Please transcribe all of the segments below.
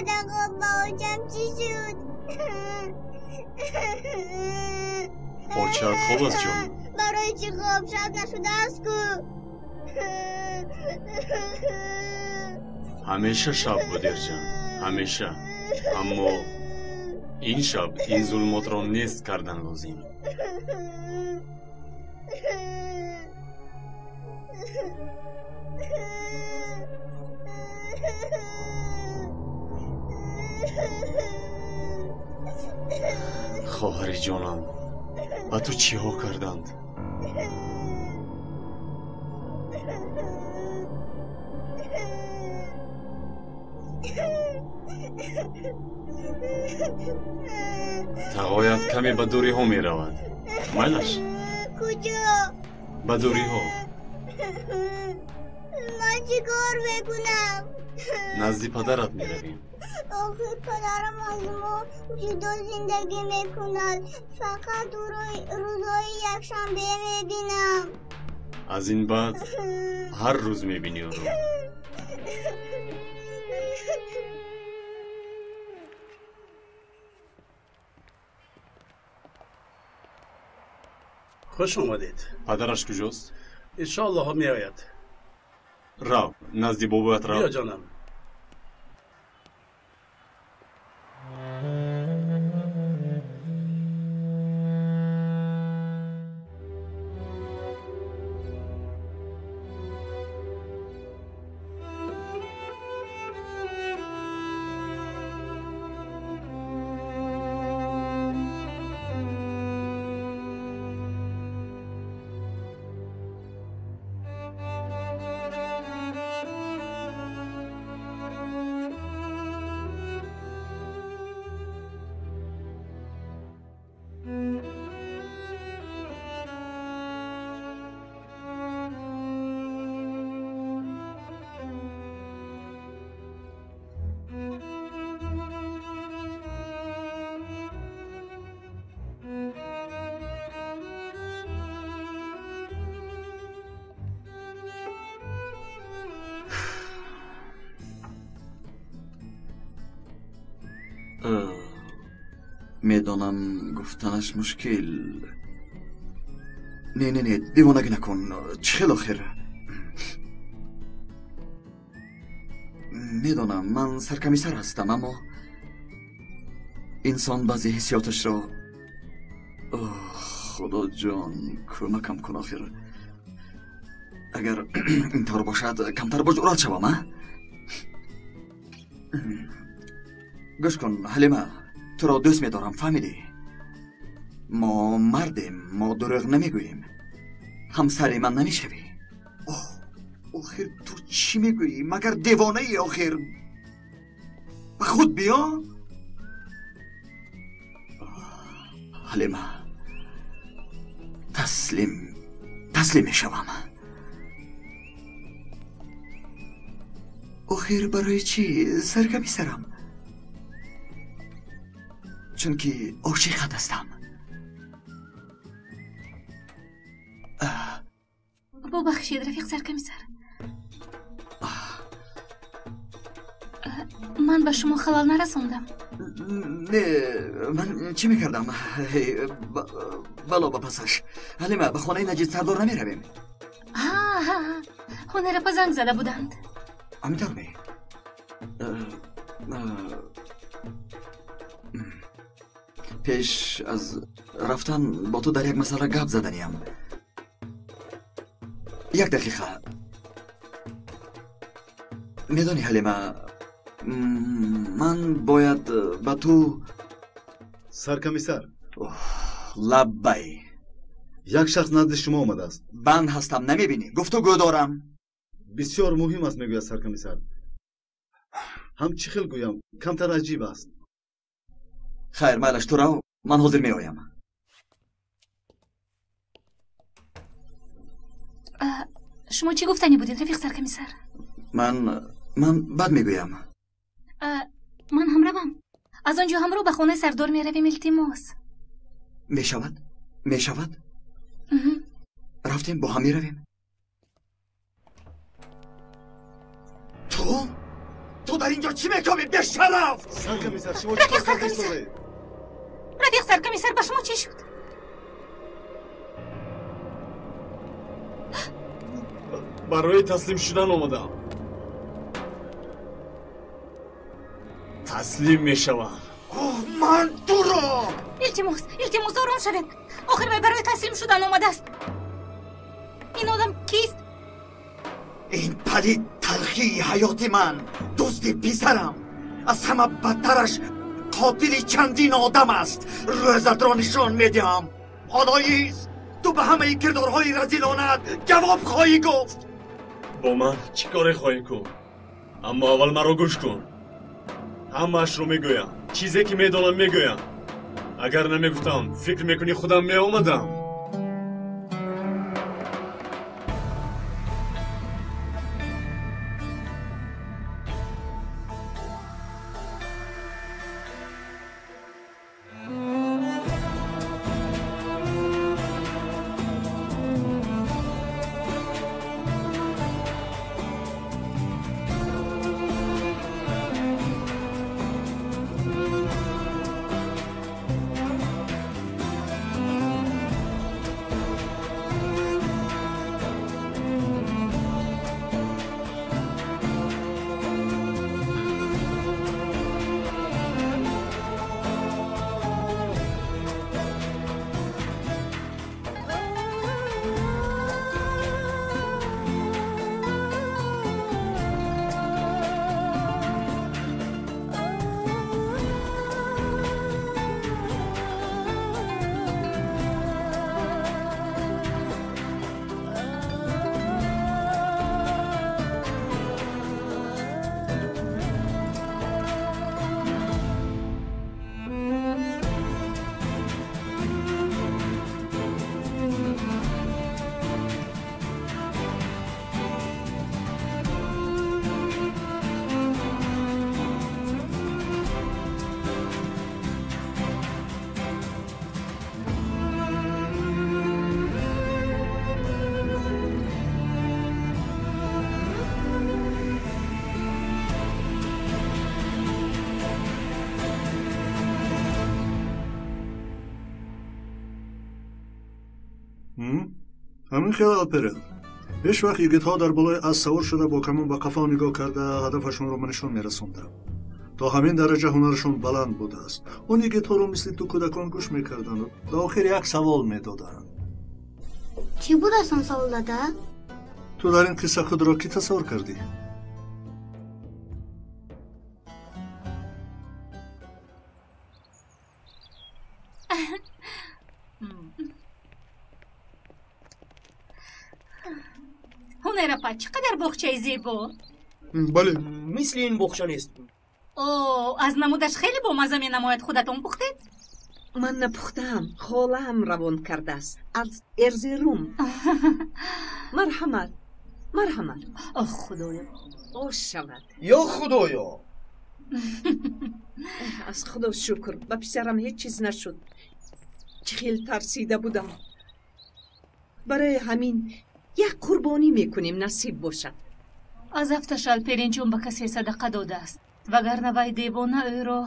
Ваъда хоб ба очам чӣ шуд? Очаат хоб аст, ҷон. Барои чӣ хоб? Шаб нашудааст ку. Ҳамеша шаб буд, Эрҷан, ҳамеша. Аммо ин шаб ин зулумотро нест кардан лозим. Хоҳари ҷонам, ба ту чиҳо карданд? Тағоят каме ба дуриҳо меравад. Майлаш? Куҷо? Ба дуриҳо. Ман чӣ кор мекунам? Назди падарат меравем. Охир падарам аз мо ҷудо зиндагӣ мекунад. Фақат ӯро рӯзҳои якшанбе мебинам. Аз ин баъд ҳар рӯз мебинӣ ӯро. Хуш омадед. Падараш куҷост? Иншоаллоҳ меояд. Рав, назди бобоят рав. Биё, ҷонам. Медонам, гуфтанаш мушкил. Не, не, не, девонагӣ накун. Чӣ хел охир? Медонам, ман саркамисар ҳастам, аммо инсон баъзе ҳиссиёташро. Худоҷон, кӯмакам кун охир. Агар ин тавр бошад, камтар бо ҷуръат шавам, а? Гӯш кун, Ҳалима, туро дӯст медорам, фаҳмидӣ? Мо мардем, мо дурӯғ намегӯем. Ҳамсари ман намешавӣ? Оҳ, охир ту чӣ мегӯӣ? Магар девонаӣ охир? Ба худ биё. Ҳалима, таслим, таслим мешавам. Охир барои чӣ саркамисарам? Чунки ошиқат ҳастам. Бубахшед, рафиқ саркамисар, ман ба шумо халал нарасондам. Не, ман чӣ мекардам? Бало ба пасаш. Ҳалима, ба хонаи Наҷид сардор намеравем? Ҳунарапа занг зада буданд. Ҳамин тавр ме? Пеш аз рафтан бо ту дар як масъала гап заданиям. Як дақиқа. Медонӣ, Ҳалима, ман бояд ба ту. Саркамисар. Лаббай. Як шахс назди шумо омадааст. Банд ҳастам, намебинӣ? Гуфтугӯ дорам. Бисёр муҳим аст, мегӯяд саркамисар. Ҳам чӣ хел гӯям, камтар аҷиб аст. Хайр, майлаш, ту рав, ман ҳозир меоям. Шумо чӣ гуфтанӣ будед, рафиқ саркамисар? Ман бад мегӯям. Ман ҳам равам. Аз он ҷо ҳамроҳ ба хонаи сардор меравем, илтимос. Мешавад, мешавад. Рафтем, бо ҳам меравем. Ту Ту дар инҷо чӣ мекобӣ, бешараф? Саркомиссар, шумо чӣ кор карда истодаед? Рафиқ саркомиссар, ба шумо чӣ шуд? Барои таслим шудан омадам. Таслим мешавам. Ман туро! Илтимос, илтимос, ором шавед. Охир вай барои таслим шудан омадааст. Ин одам кист? Ин палид талхии ҳаёти ман, дӯсти писарам. Аз ҳама бадтараш қотили чандин одам аст. Рӯзатро нишон медиҳам. Олоиз, ту ба ҳамаи кирдорҳои разилонаат ҷавоб хоҳӣ гуфт. Бо ман чӣ коре хоҳӣ кун? Аммо аввал маро гӯш кун. Ҳамаашро мегӯям. Чизе ки медонам мегӯям. Агар намегуфтам, фикр мекунӣ худам меомадам. Ҳамин хел Алперел. Ҳеҷ вақт йигитҳо дар болои асп савор шуда бо камон ба қафо нигоҳ карда ҳадафашонро ба нишон мерасонданд. То ҳамин дараҷа ҳунарашон баланд будааст. Он йигитҳоро мисли ту кӯдакон гӯш мекарданду до охир як савол медоданд. Чӣ будааст он савол, дада? Ту дар ин қисса худро кӣ тасаввур кардӣ? Ҳунайрапа, чӣ қадар боғчаи зебо! Бале, мисли ин боғча нест. О, аз намудаш хеле бомазза менамояд. Худатон пухтед? Ман напухтаам, холаам равон кардааст аз Эрзерум. Марҳамат, марҳамат. Оҳ, Худоё, ош шавад. Ё Худоё! Аз Худо шукр, ба писарам ҳеҷ чиз нашуд. Чӣ хел тарсида будам. Барои ҳамин як қурбонӣ мекунем, насиб бошад. Аз афташ Алперинҷон ба касе садақа додааст, вагарна вай девона ӯро.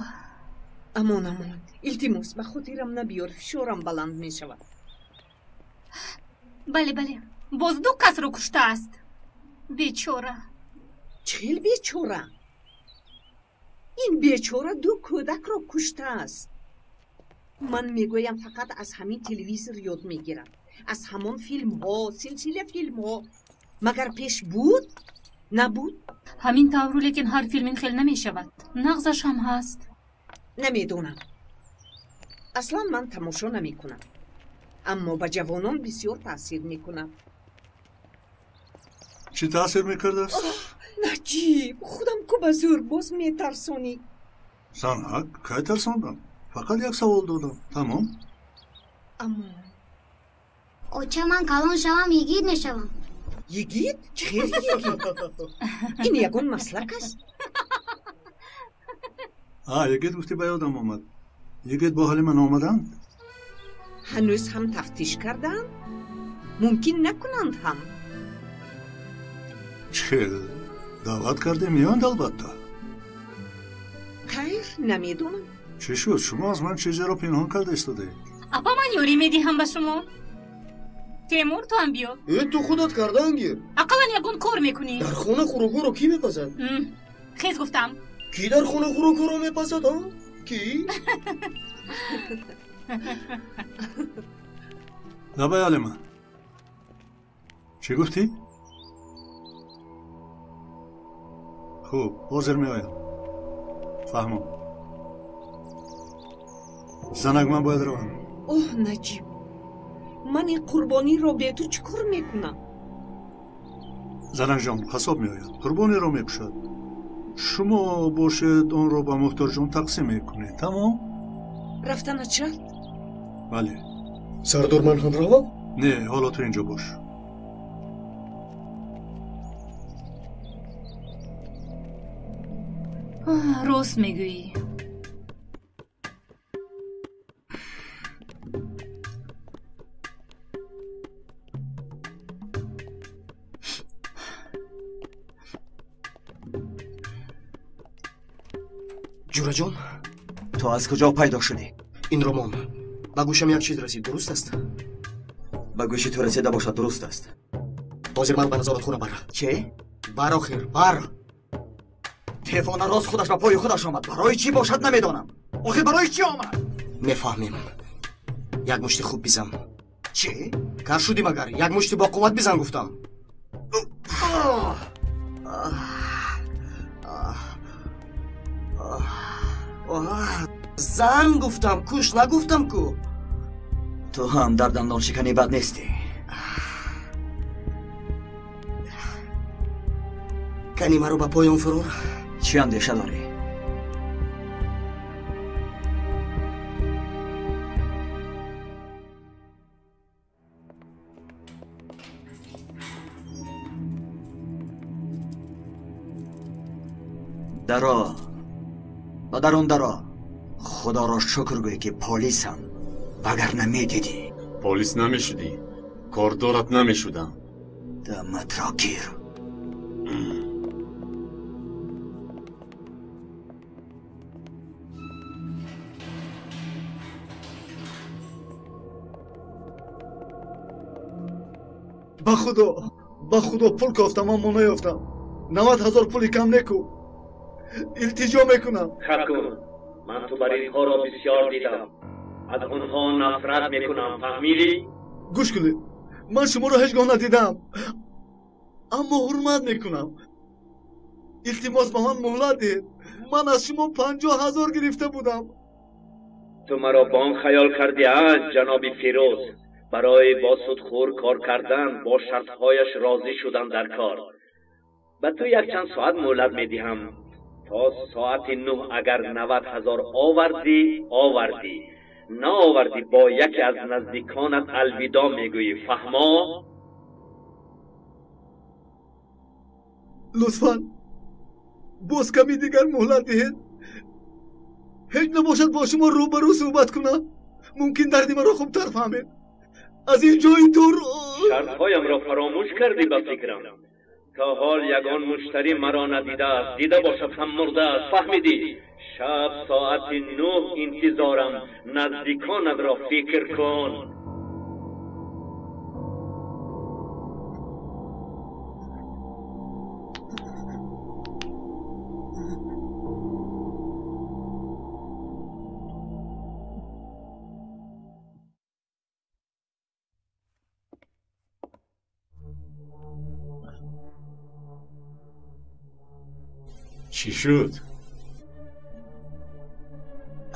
Амон, амон, илтимос, ба хотирам набиёр, фишорам баланд мешавад. Бале, бале, боз ду касро куштааст. Бечора. Чӣ хел бечора? Ин бечора ду кӯдакро куштааст. Ман мегӯям, фақат аз ҳамин телевизор ёд мегирам, аз ҳамон филмҳо, силсила филмҳо. Магар пеш буд? Набуд? Ҳамин тавру, лекин ҳар филм ин хел намешавад. Нағзаш ҳам ҳаст. Намедонам. Аслан ман тамошо намекунам, аммо ба ҷавонон бисёр таъсир мекунад. Чӣ таъсир мекардааст? Наҷиб, худам ку ба зӯр боз метарсонӣ. Санак, кай тарсондам? Фақат як савол додам, тамом. Аммо Оча, ман калон шавам, йигит мешавам. Йигит? Чӣ хел йигит? Ин ягон маслак аст? А, йигит гуфтӣ, ба ёдам омад. Йигит бо Ҳалима наомаданд? Ҳанӯз ҳам тафтиш кардаанд? Мумкин накунанд ҳам. Чӣ хел? Даъват кардем, меоянд албатта. Хайр, намедонам. Чӣ шуд? Шумо аз ман чизеро пинҳон карда истодаед. Апа, ман ёрӣ медиҳам ба шумо. Темур, ту ҳам биё. Э, ту худат кардан гир. Ақаллан ягон кор мекунӣ. Дар хона хӯрокҳоро кӣ мепазад? Хез гуфтам. Кӣ дар хона хӯрокҳоро мепазад, а? Кӣ? Лабай, Ҳалима. Чӣ гуфтӣ? Хуб, ҳозир меоям. Фаҳмом. Занак, ман бояд равам. Оҳ, Наҷиб, ман ин қурбониро бе ту чӣ кор мекунам? Занакҷон, қассоб меояд, қурбониро мекушад. Шумо бошед, онро ба Мухторҷон тақсим мекунед. Тамом? Рафтанат шарт? Бале. Сардор, ман ҳам равам? Не, ҳоло ту инҷо бош. Рост мегӯӣ. Ҷураҷон, ту аз куҷо пайдо шудӣ? Ин роман ба гӯшам як чиз расид, дуруст аст? Ба гӯши ту расида бошад, дуруст аст. Ҳозир маро ба назоратхона бар. Чӣ? Бар, охир, бар. Девона рост худаш ба пои худаш омад. Барои чӣ бошад намедонам. Охир барои чӣ омад? Мефаҳмем. Як мушти хуб бизан. Чӣ? Кар шудӣ магар? Як мушти бо қувват бизан гуфтам. Зан гуфтам, куш нагуфтам ку. Ту ҳам дар дандоншиканӣ бад нестӣ. Кани маро ба поён фурор. Чӣ андеша дорӣ? Даро, ба дарун даро. Худоро шукр гӯй, ки полисам, вагарна медидӣ. Полис намешудӣ, кордорат намешудам. Даматро гир. Ба худо, ба худо, пул кофтам, аммо наёфтам. 90 000 пули кам неку. Илтиҷо мекунам. Хат кун. Ман ту баринҳоро бисёр дидам. Аз онҳо нафрат мекунам, фаҳмидӣ? Гӯш кунед, ман шуморо ҳеҷ гоҳ надидам, аммо ҳурмат мекунам. Илтимос, ба ман муҳлат диҳед. Ман аз шумо 50 000 гирифта будам. Ту маро бонк хаёл кардӣ, а, ҷаноби Фирӯз? Барои бо судхӯр кор кардан, бо шартҳояш розӣ шудан дар кор. Ба ту якчанд соат муҳлат медиҳам. То соати 9 агар 90 000 овардӣ, овардӣ. Наовардӣ, бо яке аз наздиконат алвидо мегӯӣ. Фаҳмо? Лутфан, боз ками дигар муҳлат диҳед. Ҳеҷ набошад, бо шумо рӯбарӯ суҳбат кунам. Мумкин дарди маро хубтар фаҳмед. Аз ин ҷои дур. Шартҳоямро фаромӯш кардӣ, ба фикрам. То ҳол ягон муштарӣ маро надидааст. Дида бошад ҳам мурдааст, фаҳмидӣ? Шаб соати 9 интизорам. Наздиконатро фикр кун. Чӣ шуд?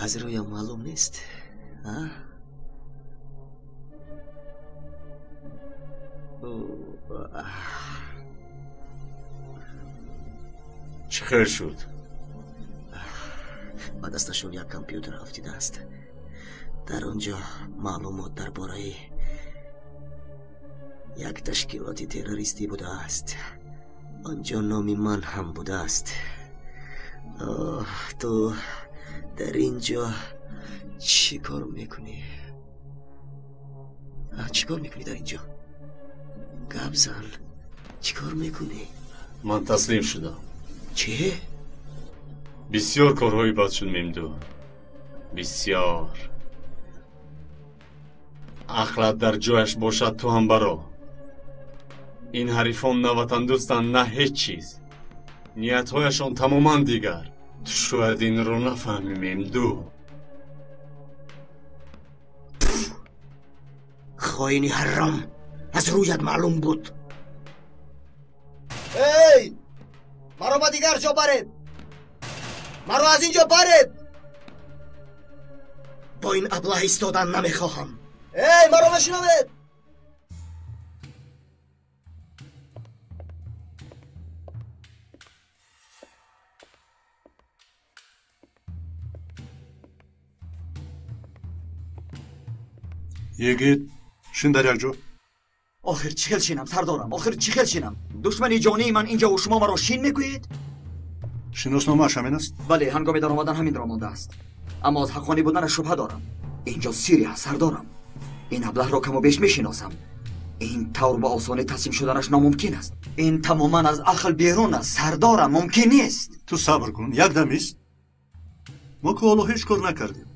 Аз рӯям маълум нест, а? Чӣ хел шуд? Ба дасташон як компютер афтидааст. Дар он ҷо маълумот дар бораи як ташкилоти террористӣ будааст. Он ҷо номи ман ҳам будааст. Ту дар ин ҷо чӣ кор мекунӣ? Чӣ кор мекунӣ дар ин ҷо? Гап зан, чӣ кор мекунӣ? Ман таслим шудам. Чӣ? Бисёр корҳои бад шуд, Мемду. Бисёр. Ақлат дар ҷояш бошад, ту ҳам баро. Ин ҳарифон на ватандӯстанд, на ҳеҷ чиз. Ниятҳояшон тамоман дигар. Ту шояд инро нафаҳмӣ, Мемду. Хоини ҳаром, аз рӯят маълум буд. Эй! Маро ба дигар ҷо баред! Маро аз ин ҷо баред! Бо ин аблаҳ истодан намехоҳам. Эй, маро мешунавед? Йигит, шин дар як ҷо. Охир чӣ хел шинам, сардорам? Охир чӣ хел шинам? Душмани ҷонии ман инҷо шумо маро шин мегӯед? Шиносномааш ҳамин аст? Бале, ҳангоми даромадан ҳаминро мондааст. Аммо аз ҳаққонӣ буданаш шубҳа дорам. Инҷо сире аст, сардорам. Ин аблаҳро каму беш мешиносам. Ин тавр ба осонӣ таслим шуданаш номумкин аст. Ин тамоман аз ақл берун аст, сардорам, мумкин нест. Ту сабр кун, як дам ист. Мо ки ҳоло ҳеҷ кор накардем.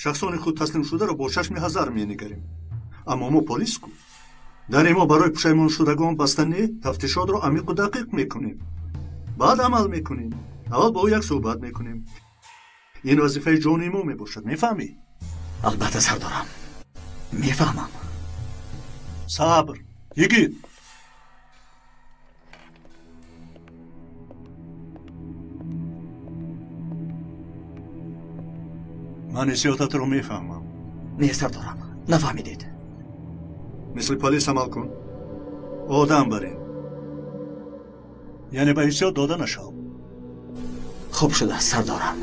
Шахсони худ таслимшударо бо чашми ҳазар менигарем. Аммо мо полис ку. Дар мо барои пушаймоншудагон бастани тафтишотро амиқу дақиқ мекунем. Баъд амал мекунем. Аввал бо ӯ як суҳбат мекунем. Ин вазифаи ҷонии мо мебошад, мефаҳмӣ? Албатта, сардорам, мефаҳмам. Сабр, йигит. Ман ҳиссиётатро мефаҳмам. Не, сардорам, нафаҳмидед. Мисли полис амал кун. Одам барин. Яъне ба ҳиссиёт дода нашав. Хуб шудааст, сардорам.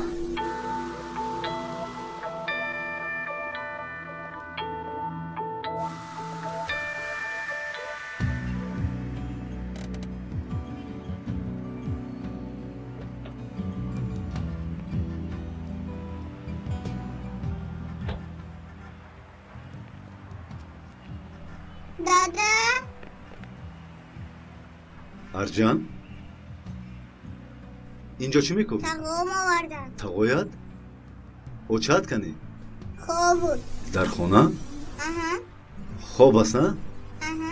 Дада? Арҷан? Инҷо чӣ мекунӣ? Тағом овардам. Тағоят? Очаат канӣ? Хоб буд. Дар хона? Аҳа. Хоб аст, а? Аҳа.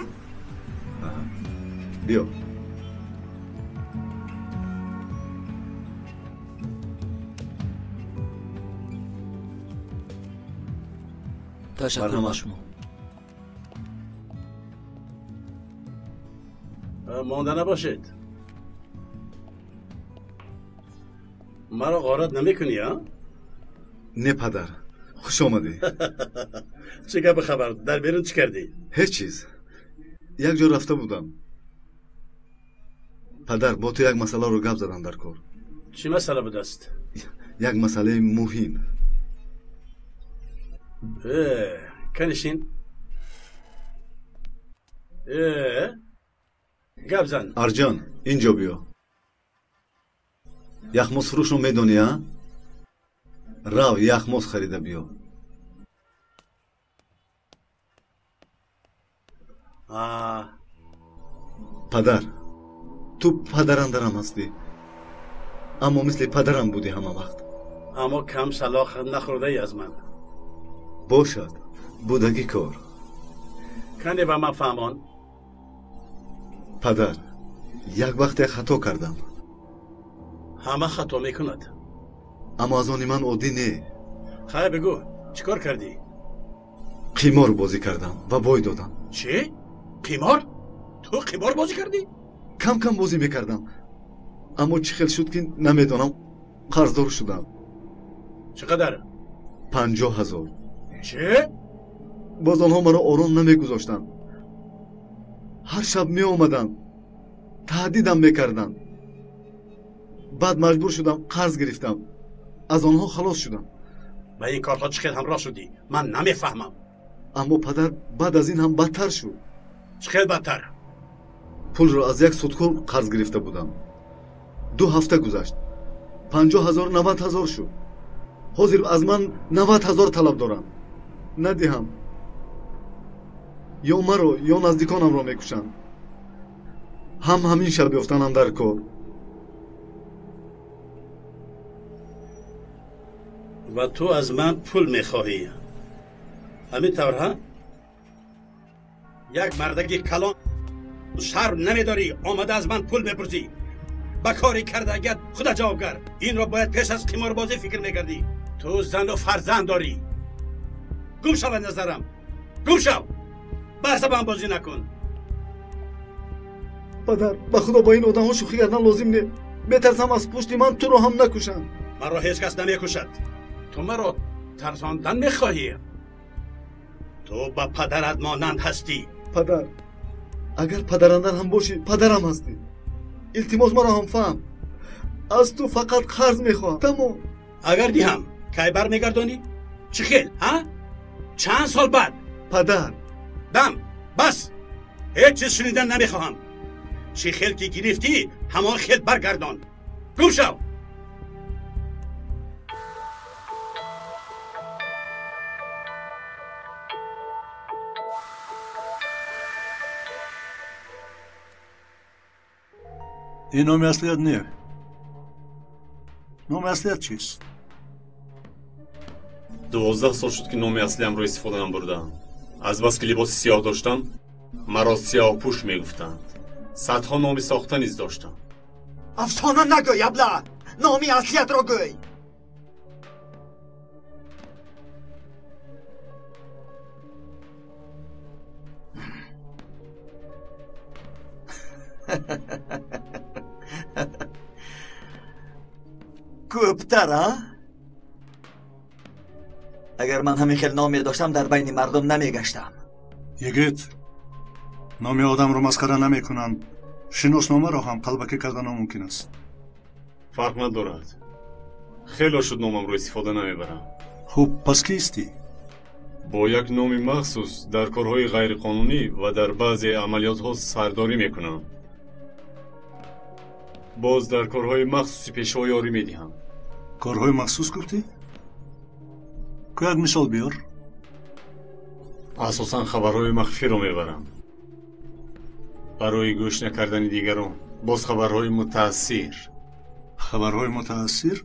Биё. Ташаккур ба шумо. Монда набошед. Маро ғорат намекунӣ, а? Не, падар, хуш омадӣ. Чӣ гапи хабар? Дар берун чӣ кардӣ? Ҳеҷ чиз. Як ҷо рафта будам. Падар, бо ту як масъаларо гап задам дар кор. Чӣ масъала будааст? Як масъалаи муҳим. Канишин. Гап зан. Арҷан, инҷо биё. Яхмозфурӯшро медонӣ, а? Рав, яхмоз харида биё. Падар, ту падарандарам ҳастӣ. Аммо мисли падарам будӣ ҳама вақт. Аммо кам салоҳ нахӯрдаӣ аз ман. Бошад, будагӣ кор. Кане ба ман фаҳмон. Падар, як вақте хато кардам. Ҳама хато мекунад. Аммо аз они ман оддӣ не. Хай бигӯ, чӣ кор кардӣ? Қимор бозӣ кардам ва бой додам. Чӣ? Қимор? Ту қимор бозӣ кардӣ? Кам кам бозӣ мекардам. Аммо чӣ хел шуд ки намедонам, қарздор шудам. Чӣ қадар? 50 000. Чӣ? Боз онҳо маро ором намегузоштанд. Ҳар шаб меомаданд, таҳдидам мекарданд. Баъд маҷбур шудам, қарз гирифтам. Аз онҳо халос шудам. Ба ин корҳо чӣ хел ҳамроҳ шудӣ? Ман намефаҳмам. Аммо падар, баъд аз ин ҳам бадтар шуд. Чӣ хел бадтар? Пулро аз як судхӯр қарз гирифта будам. 2 ҳафта гузашт. 50 000 90 000 шуд. Ҳозир аз ман 90 000 талаб доранд. Надиҳам, ё маро ё наздиконамро мекушанд. Ҳам ҳамин шаб ёфтанам дар кор. Ва ту аз ман пул мехоҳӣ. Ҳамин тавр, ҳа? Як мардаги калон шарм намедорӣ, омада аз ман пул мепурсӣ. Ба кори кардагият худа ҷавобгар. Инро бояд пеш аз қиморбозӣ фикр мекардӣ. Ту зану фарзанд дорӣ. Гум шав аз назарам. Гум шав. Ба асабам бозӣ накун. Падар, ба худо бо ин одамҳо шӯхӣ кардан лозим не. Метарсам аз пушти ман туро ҳам накушанд. Маро ҳеҷ кас намекушад. Ту маро тарсондан мехоҳӣ? Ту ба падарат монанд ҳастӣ. Падар, агар падарандар ҳам бошӣ, падарам ҳастӣ. Илтимос маро ҳам фаҳм. Аз ту фақат қарз мехоҳам. Тамом. Агар диҳам, кай бармегардонӣ? Чӣ хел, ҳа? Чанд сол баъд? Падар. Дам, бас. Ҳеҷ чиз шунидан намехоҳам. Чӣ хел ки гирифтӣ, ҳамон хел баргардон. Гум шав. Ин номи аслият не. Номи аслият чист? 12 сол шуд ки номи аслиамро истифода набурдаам. Азбаски либоси сиёҳ доштам, маро сиёҳпӯш мегуфтанд. Садҳо номи сохта низ доштам. Афсона нагӯй, абла! Номи аслиятро гӯй! Кӯптар, а? Агар ман ҳамин хел ном медоштам, дар байни мардум намегаштам. Йигит, номи одамро масхара намекунанд. Шиносномаро ҳам қалбакӣ кардан номумкин аст. Фарқ надорад. Хело шуд номамро истифода намебарам. Хуб, пас кистӣ? Бо як номи махсус дар корҳои ғайриқонунӣ ва дар баъзе амалиётҳо сардорӣ мекунам. Боз дар корҳои махсуси пешво ёрӣ медиҳам. Корҳои махсус гуфтӣ? Ку як мисол биёр. Асосан хабарҳои махфиро мебарам. Барои гӯш накардани дигарон. Боз хабарҳои мутаассир. Хабарҳои мутаассир?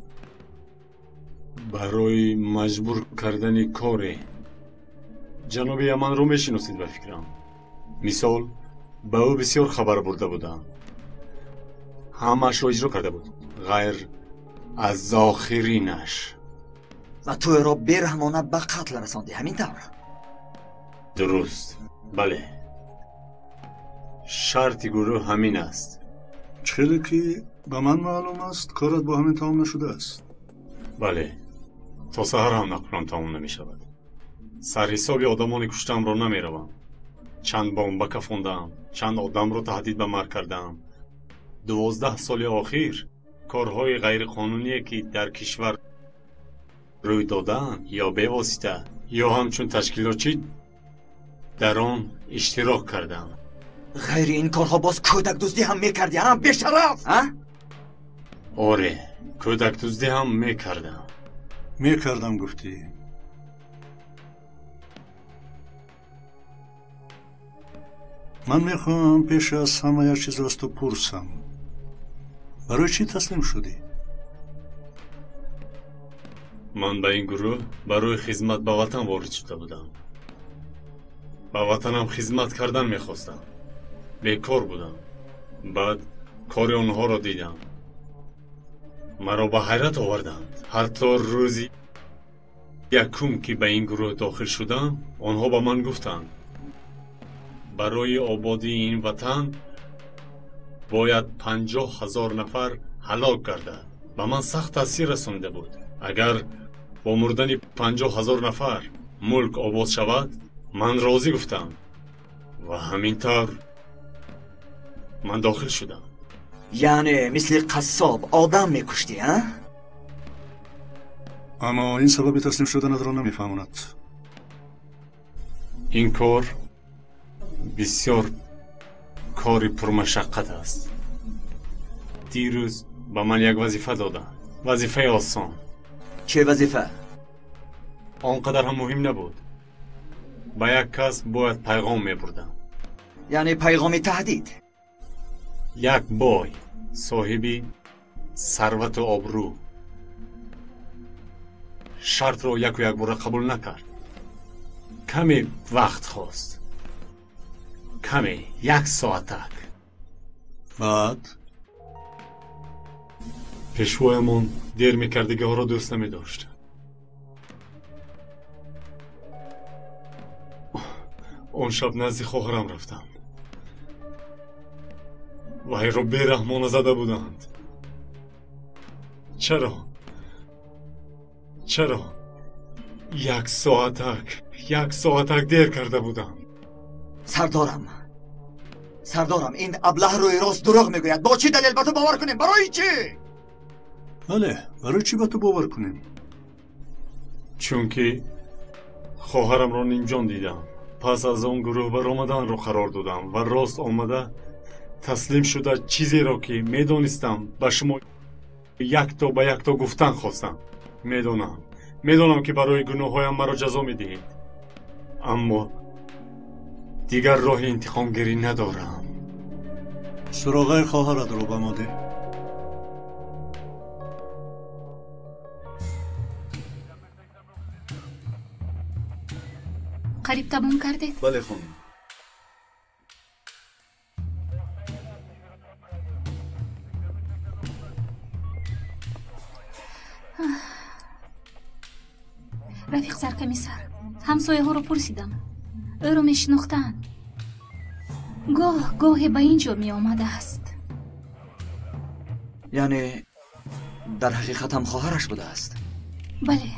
Барои маҷбур кардани коре. Ҷаноби Яманро мешиносед ба фикрам. Мисол, ба ӯ бисёр хабар бурда будам. Ҳамаашро иҷро карда буд, ғайр аз охиринаш. Ва ту ӯро бераҳмона ба қатл расондӣ, ҳамин тавр? Дуруст, бале. Шарти гурӯҳ ҳамин аст. Чӣ хеле ки ба ман маълум аст, корат бо ҳамин тамом нашудааст. Бале, то саҳар ҳам нақлам тамом намешавад. Сарҳисоби одамони куштаамро намеравам. Чанд бомба кафондаам, чанд одамро таҳдид ба марг кардаам. 12 соли охир корҳои ғайриқонуние ки дар кишвар рӯй додаанд, ё бевосита, ё ҳамчун ташкилотчӣ дар он иштирок кардам. Ғайри ин корҳо боз кӯдакдуздӣ ҳам мекардӣ, а? Бешараф, а? Оре, кӯдакдуздӣ ҳам мекардам. Мекардам гуфтӣ. Ман мехоҳам пеш аз ҳама як чизро аз ту пурсам. Барои чӣ таслим шудӣ? Ман ба ин гурӯҳ барои хизмат ба ватан ворид шуда будам. Ба ватанам хизмат кардан мехостам. Бекор будам. Баъд кори онҳоро дидам. Маро ба ҳайрат оварданд. Ҳатто рӯзи якум ки ба ин гурӯҳ дохил шудам, онҳо ба ман гуфтанд: барои ободии ин ватан бояд 50 000 нафар ҳалок гардад. Ба ман сахт таъсир расонида буд. Агар бо мурдани 50 000 нафар мулк обод шавад, ман розӣ гуфтам. Ва ҳамин тавр ман дохил шудам. Яъне мисли қассоб одам мекуштӣ, а? Аммо ин сабаби таслим шуданатро намефаҳмонад. Ин кор бисёр кори пурмашаққат аст. Дирӯз ба ман як вазифа доданд. Вазифаи осон. Чӣ вазифа? Он қадар ҳам муҳим набуд. Ба як кас бояд пайғом мебурдам. Яъне пайғоми таҳдид? Як бой соҳиби сарвату обрӯ. Шартро яку якбора қабул накард. Каме вақт хост. Каме, як соатак. Баъд? Пешвоямон дер мекардагиҳоро дӯст намедошт. Он шаб назди хоҳарам рафтам. Вайро бераҳмона зада буданд. Чаро? Чаро? Як соатак, як соатак дер карда будам. Сардорам, сардорам, ин аблаҳ рӯи рост дурӯғ мегӯяд. Бо чӣ далел ба ту бовар кунем? Барои чӣ? Бале, барои чӣ ба ту бовар кунем? Чунки хоҳарамро нимҷон дидам. Пас аз он гурӯҳ баромаданро қарор додам ва рост омада таслим шуда чизеро ки медонистам ба шумо якто ба якто гуфтан хостам. Медонам, медонам ки барои гуноҳҳоям маро ҷазо медиҳед, аммо дигар роҳи интиқомгирӣ надорам. Суроғаи хоҳаратро ба мо деҳ. Қариб тамом кардед? Бале, хонум. Рафиқ саркомиссар, ҳамсояҳоро пурсидам. Ӯро мешинохтанд. Гоҳ гоҳе ба ин ҷо меомадааст. Яъне дар ҳақиқат ҳам хоҳараш будааст? Бале.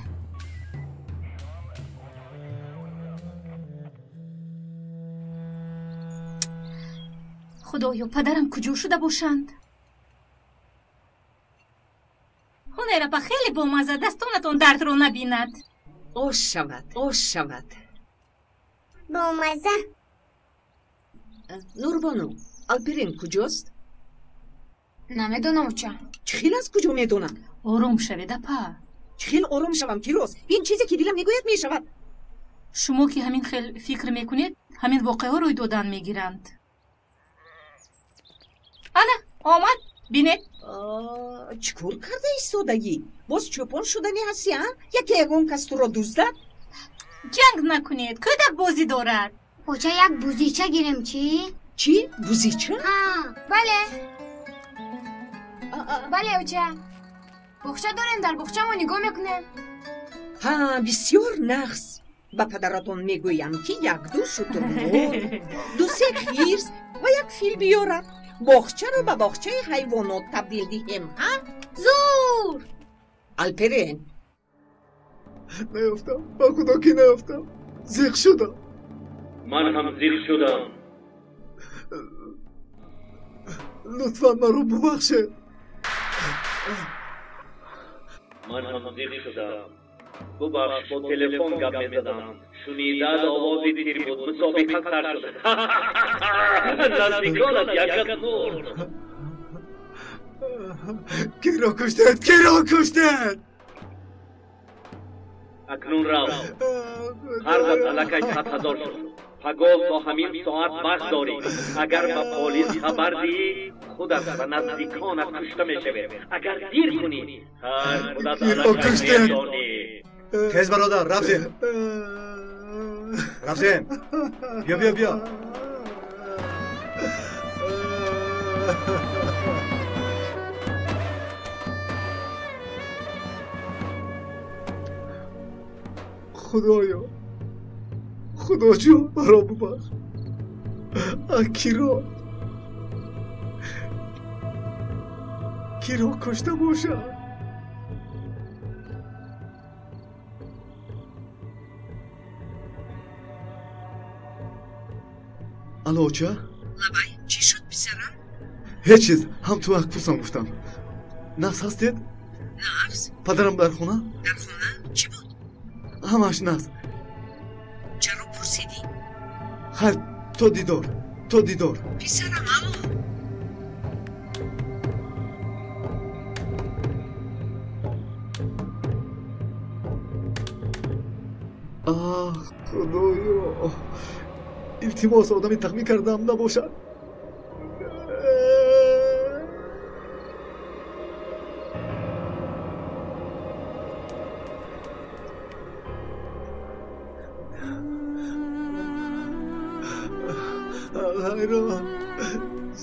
Худоё, падарам куҷо шуда бошанд? Ҳунерапа хеле бомазза, дастонатон дардро набинад. Ош шавад, ош шавад. Бомазза. Нурбону, Алперин куҷост? Намедонам, оча. Чӣ хел аз куҷо медонам? Ором шавед, апа. Чӣ хел ором шавам, Фирӯз? Ин чизе ки дилам мегӯяд мешавад. Шумо ки ҳамин хел фикр мекунед, ҳамин воқеаҳо рӯй додан мегиранд. Ана, омад, бинед. Чӣ кор карда истодагӣ? Боз чӯпон шудани ҳастӣ, а? Яке ягон кас туро дуздад? Ҷанг накунед, кӯдак бозӣ дорад. Оча, як бузича гирем, чӣ? Чӣ? Бузича? Ҳа, бале. Бале, оча. Боғча дорем, дар боғча мо нигоҳ мекунем. Ҳа, бисёр нағз. Ба падаратон мегӯям, ки як-ду шутурмурғ, ду-се хирс ва як фил биёрад. Боғчаро ба боғчаи ҳайвонот табдил диҳем, ҳа? Зур! Алперен. Наёфтам, ба худо ки наёфтам. Зиқ шудам. Ман ҳам зиқ шудам. Лутфан маро бубахшед. Ман ҳам зиқ шудам. Бубахш, бо телефон гап мезадам. Шунидад овози тир буд, мусобиқа сар шуд. Наздиконат якат мурд. Киро куштед? Киро куштед? Акнун рав. Қарзат аллакай 100 000 шуд. Пагоҳ то ҳамин соат вақт дорӣ. Агар ба полис хабар диҳӣ, худат ва наздиконат кушта мешавед. Агар дир кунӣ, ҳар худат аллакай медонӣ. Тез бародар, рафтем. Рафтем. Биё, биё, биё. Худоё, Худоҷон, маро бубахш. Киро киро кушта бошад? Алло, оча? Лабай, чӣ шуд, писарам? Ҳеҷ чиз, ҳам ту ҳақ пурсам гуфтам. Нағз ҳастед? Нағз. Падарам дар хона? Дар хона? Чӣ буд? Ҳамааш нағз. Чаро пурсидӣ? Хайр, то дидор, то дидор. Писарам, алло. Аҳ, Худоё, илтимос, одами тахмин кардаам набошад. Ҳайрон,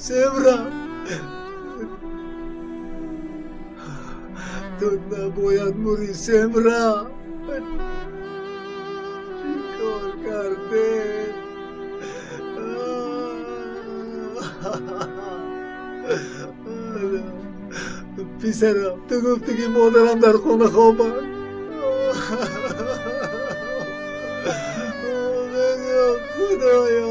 Семра, ту набояд мурӣ, Семра. Чӣ кор кардед? Писарам, ту гуфтӣ ки модарам дар хона хоб аст. Худоё!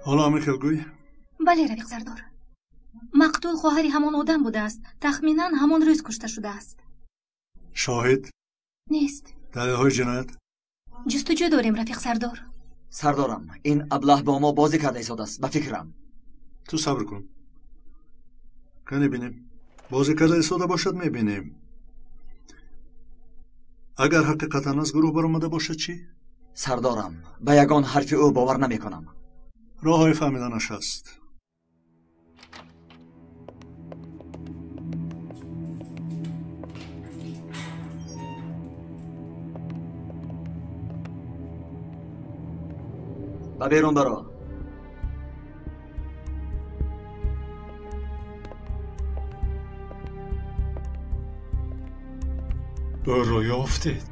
Ҳоло ҳамин хел гӯй? Бале, рафиқ сардор. Мақтул хоҳари ҳамон одам будааст. Тахминан ҳамон рӯз кушта шудааст. Шоҳид? Нест. Далелҳои ҷиноят? Ҷустуҷӯ дорем, рафиқ сардор. Сардорам, ин аблаҳ бо мо бозӣ карда истодааст, ба фикрам. Ту сабр кун. Кане бинем. Бозӣ карда истода бошад, мебинем. Агар ҳақиқатан аз гурӯҳ баромада бошад чӣ? Сардорам, ба ягон ҳарфи ӯ бовар намекунам. Роҳҳои фаҳмиданаш ҳаст. Ба берун баро. Ӯро ёфтед?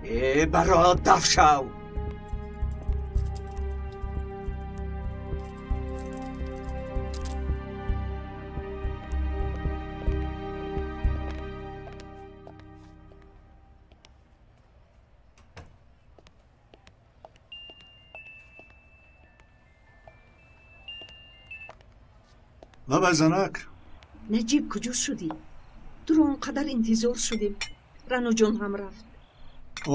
Э, баро, даф шав! Лабай, занак. Наҷиб, куҷо шудӣ? Туро он қадар интизор шудем. Раноҷон ҳам рафт.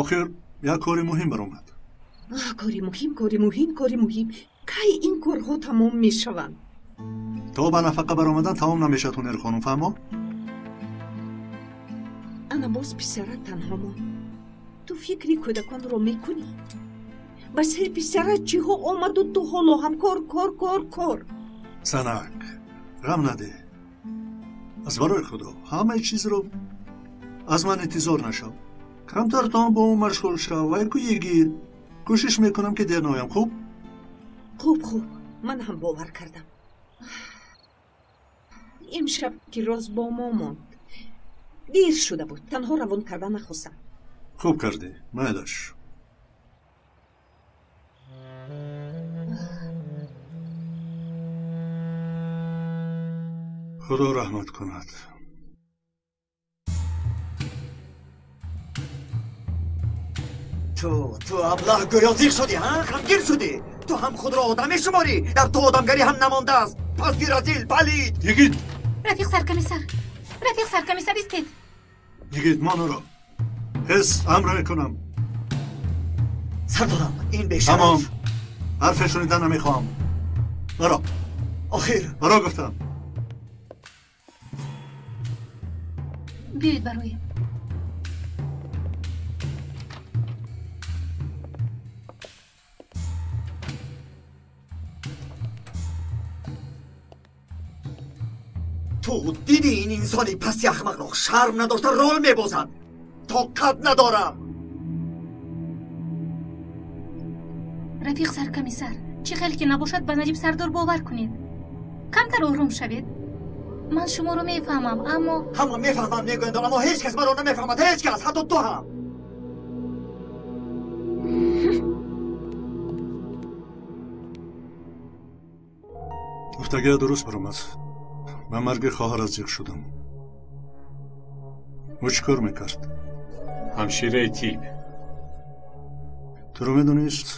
Охир як кори муҳим баромад. Кори муҳим, кори муҳим, кори муҳим. Кай ин корҳо тамом мешаванд? То ба нафақа баромадан тамом намешавад, Ҳунер хонум, фаҳмо? Ана боз писарат танҳо монд. Ту фикри кӯдаконро мекунӣ? Ба сари писарат чиҳо омаду ту ҳоло ҳам кор, кор, кор, кор. Занак, ғам надеҳ. Аз барои Худо ҳамаи чизро аз ман интизор нашав. Камтар то бо ӯ машғул шав ва яку йигит. Кӯшиш мекунам ки дер наоям, хуб? Хуб, хуб, ман ҳам бовар кардам. Имшаб ки роз бо мо монд. Дер шуда буд, танҳо равон карда нахостам. Хуб кардӣ, майлаш. Худо раҳмат кунад. Ту аблаҳ гӯё зиқ шудӣ, ҳа? Ғамгин шудӣ. Ту ҳам худро одам мешуморӣ. Дар ту одамгарӣ ҳам намондааст. Пас разил, палид. Йигит! Рафиқ саркомиссар, рафиқ саркомиссар, истед. Йигит, ман ӯро ҳис амр мекунам. Сардорам, ин бешараф. Тамом. Ҳарфе шунидан намехоҳам. Баро. Охир. Баро гуфтам. Биёед бароем. Ту дидӣ ин инсони пасти ахмақро шарм надошта рол мебозад. Тоқат надорам. Рафиқ саркомиссар, чӣ хел ки набошад ба Наҷиб сардор бовар кунед. Камтар ором шавед. Ман шуморо мефаҳмам, аммо ҳама мефаҳмам мегӯянд, аммо ҳеҷ кас маро намефаҳмад, ҳеҷ кас, ҳатто ту ҳам. Гуфтагия дуруст баромад. Ба марги хоҳарат зиқ шудам. Ӯ чӣ кор мекард? Ҳамшираи тиб. Туро медонист,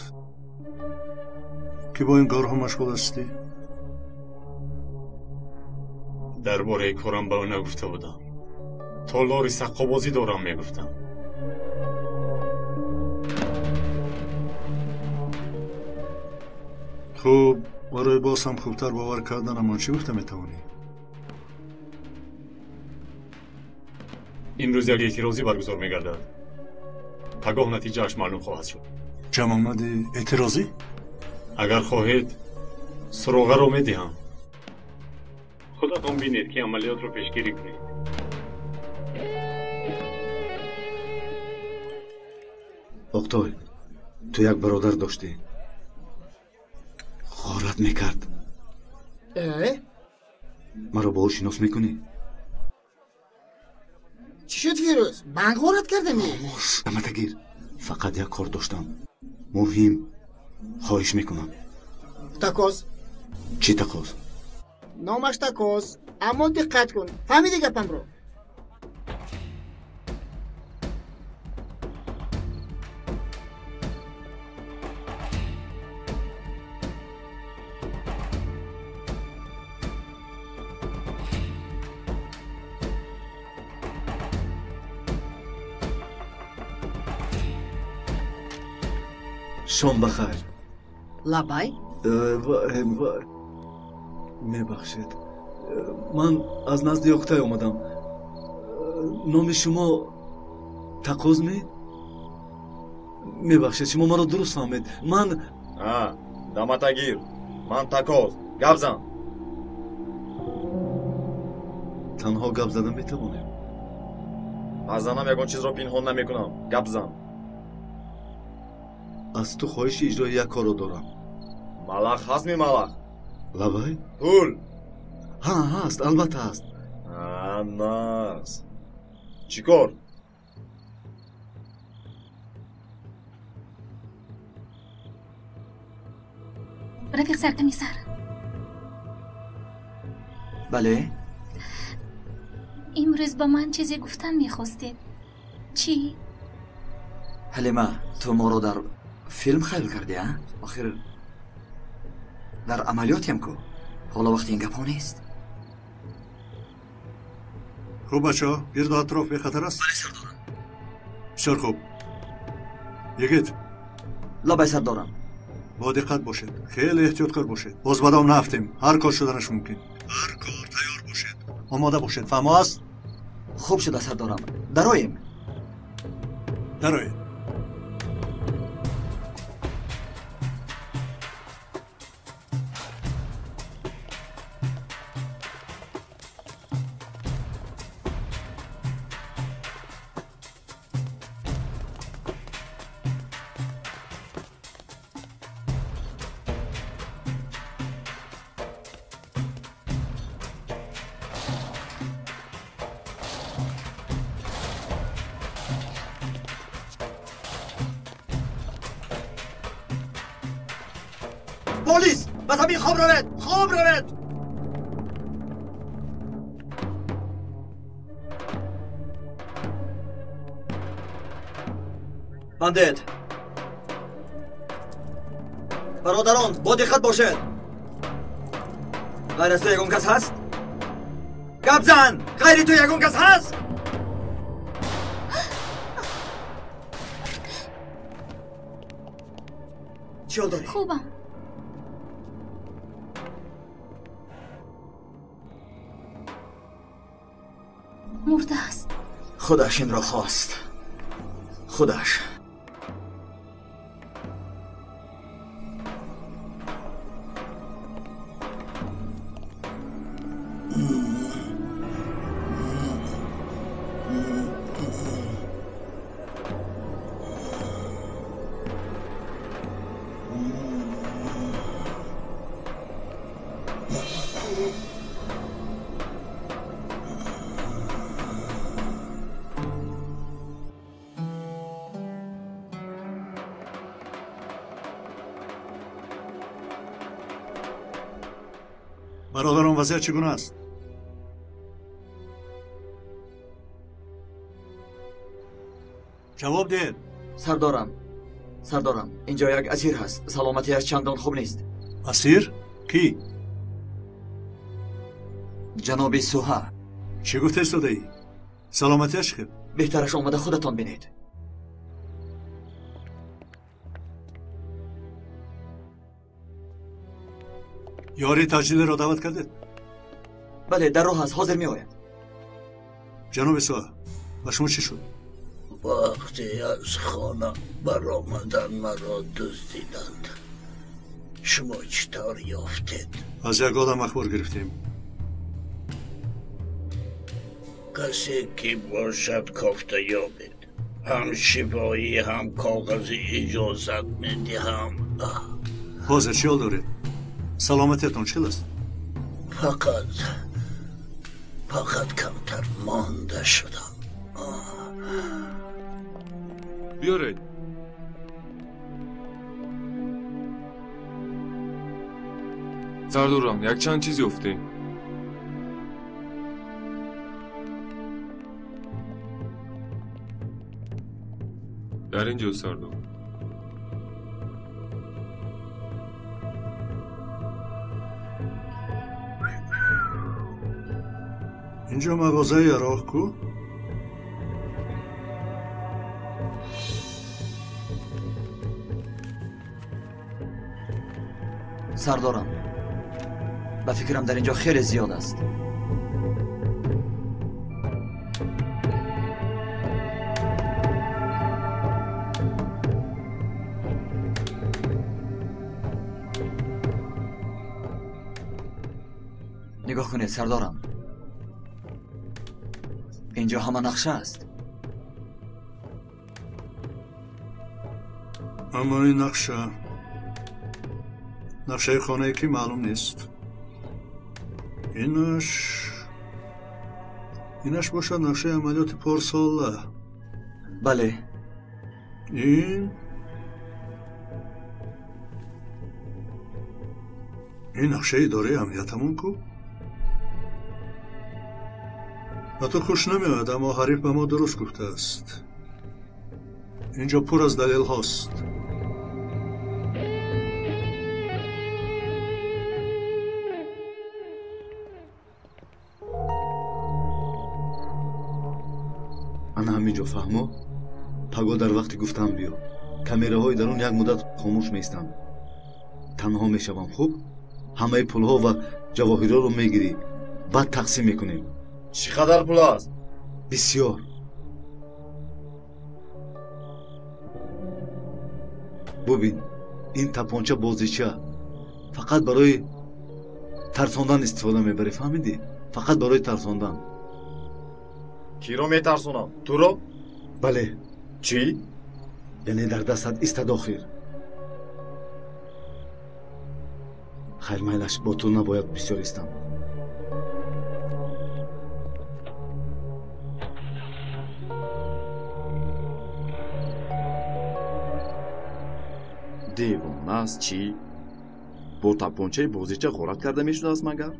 ки бо ин корҳо машғул ҳастӣ? Дар бораи корам ба ӯ нагуфта будам. Толори саққобозӣ дорам мегуфтам. Хуб, барои боз ҳам хубтар бовар карданамон чӣ гуфта метавонӣ? Имрӯз як эътирозӣ баргузор мегардад. Пагоҳ натиҷааш маълум хоҳад шуд. Ҷамъомади эътирозӣ? Агар хоҳед, суроғаро медиҳам. Худатон бинед ки амалиётро пешгирӣ кунед. Оқтой, ту як бародар доштӣ. Ғорат мекард. Маро бо ӯ шинос мекунӣ? Чӣ шуд, Фирӯз? Банк ғорат кардами? Хомӯш, даматагир. Фақат як кор доштам. Муҳим. Хоҳиш мекунам. Такоз. Чӣ такоз? Номаш Такоз. Аммо диққат кун. Фаҳмидӣ гапамро? Шом бахайр. Лабай? Мебахшед, ман аз назди Оқтай омадам. Номи шумо Тақоз ме? Мебахшед, шумо маро дуруст фаҳмед. Ман даматагир, ман Такоз. Гап зан. Танҳо гап зада метавонем. Аз занам ягон чизро пинҳон намекунам. Гап зан. Аз ту хоҳиши иҷрои як корро дорам. Малах ҳастми, малах? Лабай? Пул. Ҳа, ҳаст, албатта ҳаст. Нас чӣ кор? Рафиқ саркомиссар. Бале? Имрӯз ба ман чизе гуфтан мехостед. Чӣ? Ҳалима, ту моро дар филм хаёл кардӣ, а? Охир дар амалиётем ку. Ҳоло вақти ин гапҳо нест. Хуб, бачаҳо, гирду атроф бехатар аст? Бале, сардорам. Бисёр хуб. Йигит. Лабай, сардорам. Бо диққат бошед, хеле эҳтиёткор бошед. Боз ба дом наафтем, ҳар кор шуданаш мумкин. Ҳар кор тайёр бошед, омода бошед. Фаҳмо аст? Хуб шуда, сардорам. Дароем. Дароем. Полис! Ба замин хоб равед! Хоб равед! Бандит! Бародарон, бо диққат бошед! Ғайр аз ту ягон кас ҳаст? Гап зан! Ғайри ту ягон кас ҳаст? Чӣ ҳол дорӣ? Хубам. Мурдааст. Худаш инро хост. Худаш. Бародарон, вазъият чӣ гуна аст? Ҷавоб диҳед. Сардорам, сардорам, инҷо як асир ҳаст. Саломатиаш чандон хуб нест. Асир? Кӣ? Ҷаноби Суҳа. Чӣ гуфта истодаӣ? Саломатиаш хел? Беҳтараш омада худатон бинед. Ёрии таъҷилиро даъват кардед? Бале, дар роҳ аст, ҳозир меояд. Ҷаноби Суҳа, ба шумо чӣ шуд? Вақте аз хона баромадан маро дуздиданд. Шумо чӣ тавр ёфтед? Аз як одам ахбор гирифтем. Касе ки бошад кофта ёбед. Ҳам шифоӣ, ҳам коғази иҷозат медиҳам. Ҳозир чӣ ҳол доред? Саломатиятон чӣ хел аст? Фақат камтар монда шудам. Биёред. Сардорам, якчанд чиз ёфтем. Дар ин ҷо, сардор. Инҷо мағозаи ароқ ку? Сардорам, ба фикрам дар ин ҷо хеле зиёд аст. Нигоҳ кунед, сардорам, инҷо ҳама нақша аст. Аммо ин нақша нақшаи хонае ки маълум нест. Инаш бошад нақшаи амалиёти порсола. Бале. Ин нақшаи идораи амниятамон ку? Ба ту хуш намеояд, аммо ҳариф ба мо дуруст гуфтааст. Инҷо пур аз далелҳост. Ана ҳамин ҷо, фаҳмо? Паго дар вақти гуфтан биё. Камераҳои дарун як муддат хомӯш меистанд. Танҳо мешавам, хуб? Ҳамаи пулҳо ва ҷавоҳирҳоро мегирӣ, баъд тақсим мекунем. Чӣ қадар пул аст? Бисёр. Бубин, ин тапонча бозича. Фақат барои тарсондан истифода мебарӣ, фаҳмидӣ? Фақат барои тарсондан. Киро метарсонам? Туро? Бале. Чӣ? Яъне дар дастат истад охир. Хайр, майлаш, бо ту набояд бисёр истам. Девона аст чӣ? Бо тапончаи бозича ғорат карда мешудааст магар?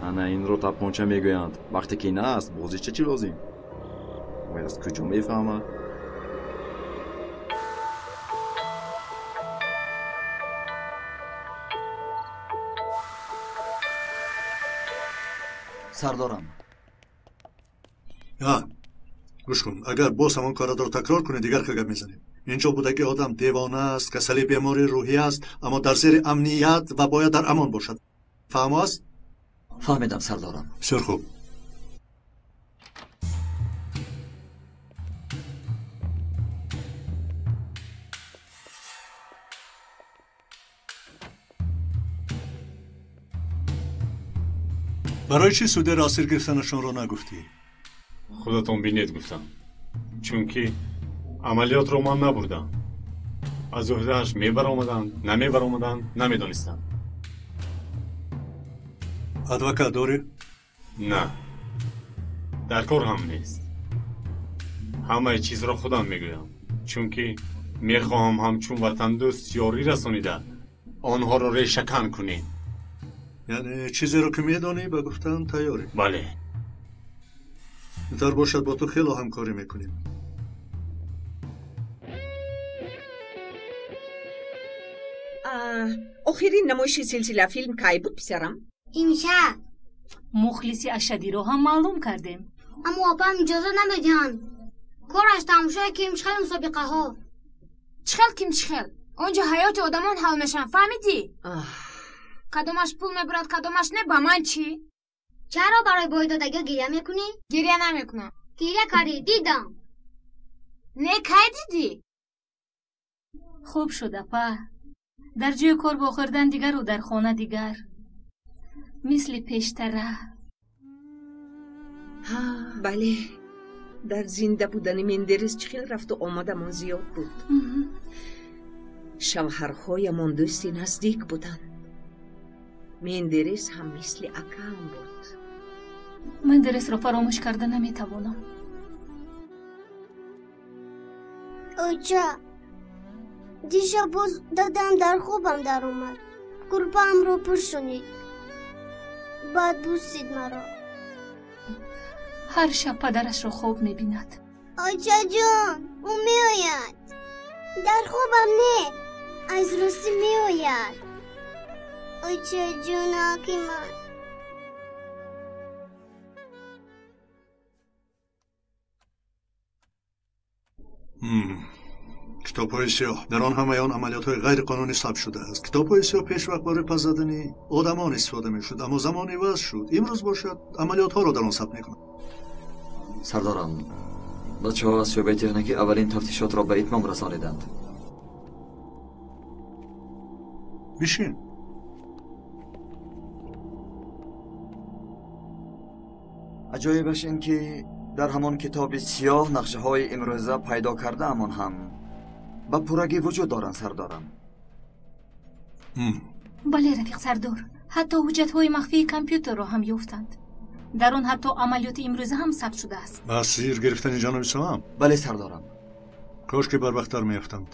Ана инро тапонча мегӯянд. Вақте ки на аст, бозича чӣ лозим? Вай аз куҷо мефаҳмад? Сардорам. Гӯш кун, агар боз ҳамон корро такрор кунӣ, дигар хел гап мезанем. Инҷо будаги одам девона аст, касали бемории рӯҳӣ аст, аммо дар зери амният ва бояд дар амон бошад. Фаҳмо аст? Фаҳмидам, сардорам. Бисёр хуб. Барои чӣ судяро асир гирифтанашонро нагуфтӣ? Худатон бинед, гуфтам, чунки амалиётро ман набурдам. Аз уҳдааш мебаромаданд, намебаромаданд, намедонистам. Адвокат дорӣ? На, дар кор ҳам нест. Ҳамаи чизро худам мегӯям, чунки мехоҳам ҳамчун ватандӯст ёрӣ расонида онҳоро решакан кунем. Яъне чизеро ки медонӣ ба гуфтан тайёрӣ? Бале. Интар бошад, бо ту хело ҳамкорӣ мекунем. Охирин намоиши силсилафилм кай буд, писарам? Имшаб. Мухлиси ашадиро ҳам маълум кардем. Аммо апам иҷоза намедиҳанд. Кораш тамошои кимчихел мусобиқаҳо. Чихел кимчихел? Он ҷо ҳаёти одамон ҳал мешаванд, фаҳмидӣ? Кадомаш пул мебурад, кадомаш не, ба ман чӣ? Чаро барои бойдодагиҳо гиря мекунӣ? Гиря намекунам. Гиря кардӣ, дидам. Не, кай дидӣ? Хуб шуд, апа. Дар ҷои кор вохӯрдан дигару дар хона дигар. Мисли пештара. Ҳа, бале. Дар зинда будани Мендерес чӣ хел рафту омадамон зиёд буд. Шавҳарҳоямон дӯсти наздик буданд. Мендерес ҳам мисли акаам буд. Мендересро фаромӯш карда наметавонам. Оча, дишаб боз дадам дар хобам даромад. Курпаамро пӯшонид. Баъд бусид маро. Ҳар шаб падарашро хоб мебинад. Очаҷон, ӯ меояд. Дар хобам не, аз ростӣ меояд. Очаҷонаки ман. Китобҳои сиёҳ. Дар он ҳамаи он амалиётҳои ғайриқонунӣ сабт шудааст. Китобҳои сиёҳ пешвақт барои пас задани одамон истифода мешуд, аммо замон иваз шуд. Имрӯз бошад амалиётҳоро дар он сабт мекунанд. Сардорам, бачаҳо аз шӯъбаи техникӣ аввалин тафтишотро ба итмом расониданд. Бишин. Аҷоибаш ин ки дар ҳамон китоби сиёҳ нақшаҳои имрӯза пайдо кардаамон ҳам ба пуррагӣ вуҷуд доранд, сардорам. Бале, рафиқ сардор, ҳатто ҳуҷҷатҳои махфии компютерро ҳам ёфтанд. Дар он ҳатто амалиёти имрӯза ҳам сабт шудааст. Асир гирифтани ҷаноби Соам? Бале, сардорам. Кош ки барвақттар меёфтанд.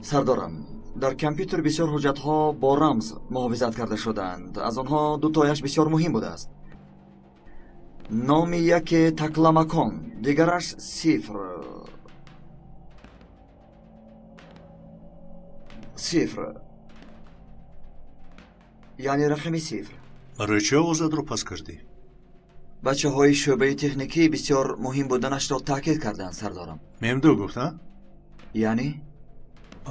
Сардорам, дар компютер бисёр ҳуҷҷатҳо бо рамз муҳофизат карда шудаанд. Аз онҳо дутояш бисёр муҳим будааст. Номи яке Такламакон, дигараш сифр. Сифр. Яъне рақами сифр. Барои чӣ овозатро пас кардӣ? Бачаҳои шӯъбаи техникӣ бисёр муҳим буданашро таъкид карданд, сардорам. Мемду гуфт, а? Яъне?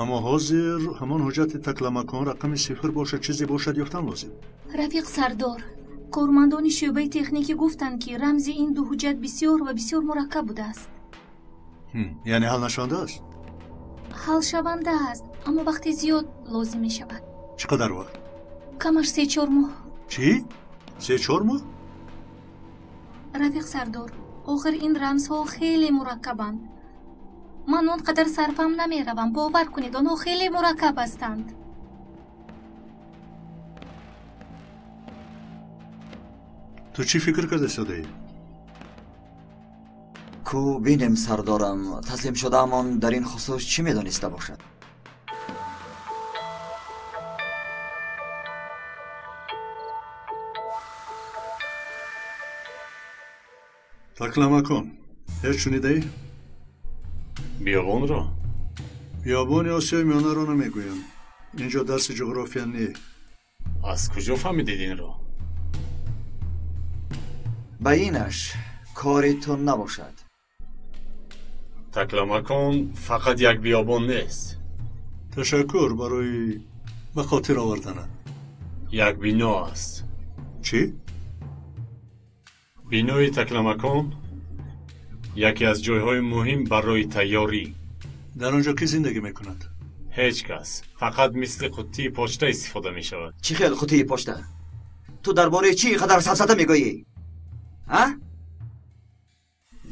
Аммо ҳозир ҳамон ҳуҷҷати Такламакон рақами сифр бошад, чизе бошад ёфтан лозим. Рафиқ сардор, кормандони шӯъбаи техникӣ гуфтанд, ки рамзи ин ду ҳуҷҷат бисёр ва бисёр мураккаб будааст. Яъне ҳал нашаванда аст? Ҳалшаванда аст, аммо вақти зиёд лозим мешавад. Чӣ қадар вақт? Камаш 3-4 моҳ. Чӣ? 3-4 моҳ? Рафиқ сардор, охир ин рамзҳо хеле мураккабанд. Ман он қадар сарфам намеравам, бовар кунед, онҳо хеле мураккаб ҳастанд. Ту чӣ фикр карда истодаӣ? Ку бинем, сардорам, таслим шудаамон дар ин хусус чӣ медониста бошад? Такламакон, ҳеҷ шунидаӣ? Биёбонро? Биёбони Осиёи Миёнаро намегӯям. Инҷо дарси ҷуғрофия не. Аз куҷо фаҳмидед инро? Ба инаш кори ту набошад. Такламакон фақат як биёбон нест. Ташаккур барои ба хотир оварданат. Як бино аст. Чӣ? Бинои Такламакон яке аз ҷойҳои муҳим барои тайёрӣ. Дар он ҷо кӣ зиндагӣ мекунад? Ҳеҷ кас. Фақат мисли қуттии почта истифода мешавад. Чӣ хел қуттии почта? Ту дар бораи чӣ қадар сафсата мегӯӣ? А?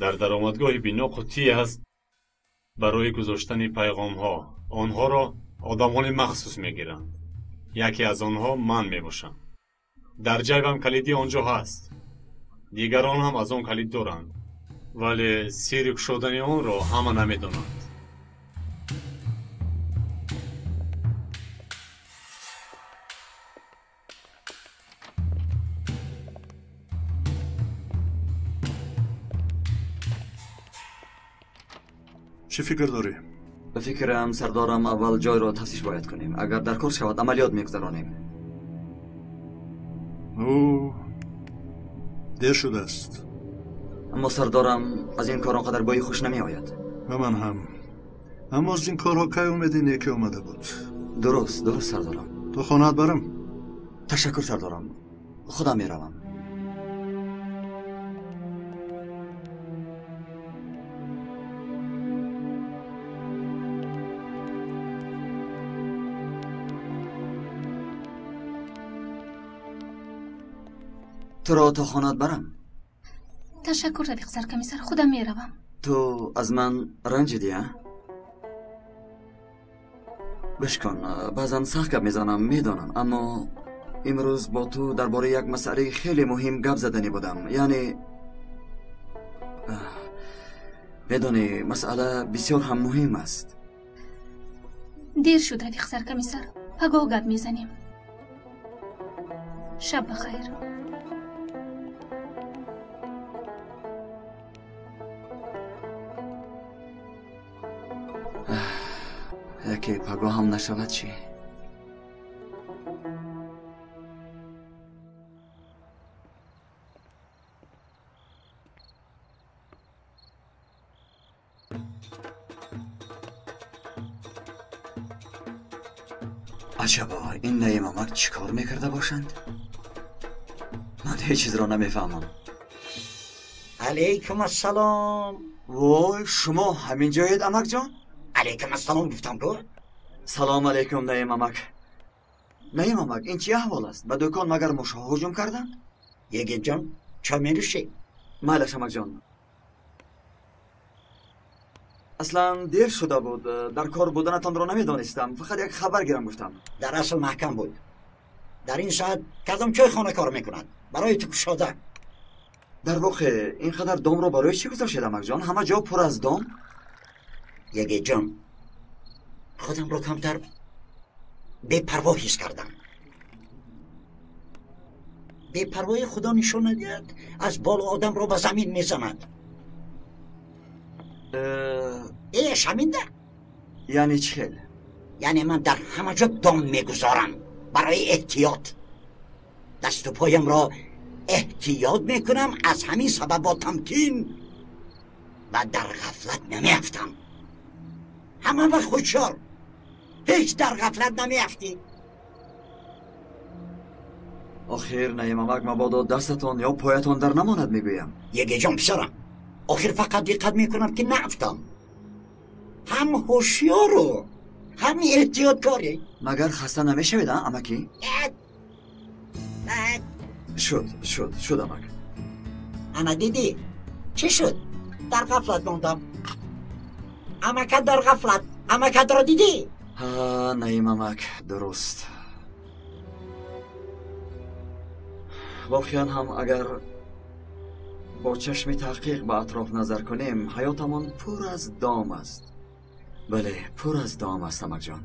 Дар даромадгоҳи бино қуттие ҳаст барои гузоштани пайғомҳо. Онҳоро одамони махсус мегиранд. Яке аз онҳо ман мебошам. Дар ҷайбам калиди он ҷо ҳаст. Дигарон ҳам аз он калид доранд, вале сирри кушодани онро ҳама намедонанд. Чӣ фикр дорӣ? Ба фикрам, сардорам, аввал ҷойро тафтиш бояд кунем. Агар дар кор шавад, амалиёт мегузаронем. Ӯ дер шудааст. Аммо сардорам, аз ин кор он қадар бои хуш намеояд. Ба ман ҳам. Аммо аз ин корҳо кай умеди некӣ омада буд? Дуруст, дуруст, сардорам. То хонаат барам? Ташаккур, сардорам. Худам меравам. Туро то хонаат барам? Ташаккур, рафиқ саркомиссар, худам меравам. Ту аз ман ранҷидӣ, а? Гӯш кун, баъзан сахт гап мезанам, медонам, аммо имрӯз бо ту дар бораи як масъалаи хеле муҳим гап заданӣ будам. Яъне медонӣ, масъала бисёр ҳам муҳим аст. Дер шуд, рафиқ саркомиссар, пагоҳ гап мезанем. Шаб бахайр. Яке пагоҳ ҳам нашавад чӣ? Аҷабо, ин наимамак чӣ кор мекарда бошанд? Ман ҳеҷ чизро намефаҳмам. Алайкум ассалом. Вой, шумо ҳамин ҷоед, амакҷон? Алайкум ассалом гуфтам ку. Салом алайкум, наимамак. Наимамак, ин чӣ аҳвол аст? Ба дукон магар мушҳо ҳуҷум карданд? Егитҷон, чо менӯшӣ? Майлаш, амакҷон. Аслан дер шуда буд, дар кор буданатонро намедонистам, фақат як хабар гирам гуфтам. Дар асл маҳкам буд. Дар ин соат кадом чойхона кор мекунад? Барои ту кушода. Дар воқеъ ин қадар домро барои чӣ гузоштед, амакҷон? Ҳама ҷо пур аз дом? Егитҷон, худамро камтар бепарво ҳис кардам. Бепарвои худо нишон надиҳад, аз боло одамро ба замин мезанад. Э, шаминда? Яъне чӣ хел? Яъне ман дар ҳама ҷо дом мегузорам барои эҳтиёт. Дасту поямро эҳтиёт мекунам, аз ҳамин сабаб бо тамкин ва дар ғафлат намеафтам. Ҳама вақт ҳушёр, ҳеҷ дар ғафлат намеафтӣ. Охир наимамак, мабодо дастатон ё поятон дар намонад, мегӯям. Егиҷон писарам, охир фақат диққат мекунам ки наафтам. Ҳам ҳушёру ҳам эҳтиёткорӣ. Магар хаста намешавед, а, амакӣ? Шуд, шуд, шуд, амак. Ана дидӣ, чӣ шуд? Дар ғафлат мондам. Амакат дар ғафлат. Амакатро дидӣ? Ҳа, наимамак, дуруст. Воқеан ҳам агар бо чашми таҳқиқ ба атроф назар кунем, ҳаётамон пур аз дом аст. Бале, пур аз дом аст, амакҷон.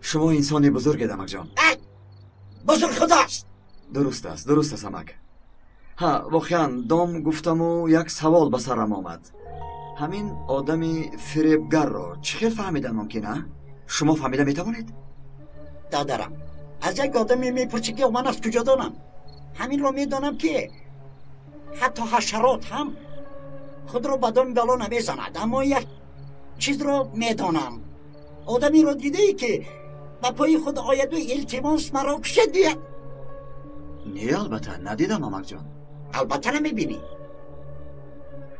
Шумо инсони бузургед, амакҷон. Бузург худост. Дуруст аст, дуруст аст, амак. Ҳа, воқеан дом гуфтаму як савол ба сарам омад. Ҳамин одами фиребгарро чӣ хел фаҳмидан мумкин, а? Шумо фаҳмида метавонед? Додарам, аз як одаме мепурсӣ ки ман аз куҷо донам? Ҳаминро медонам ки ҳатто ҳашарот ҳам худро ба доми бало намезанад, аммо як чизро медонам. Одамеро дидаӣ ки ба пои худ ояду илтимос маро кушед гӯяд? Не, албатта надидам, амакҷон. Албатта намебинӣ.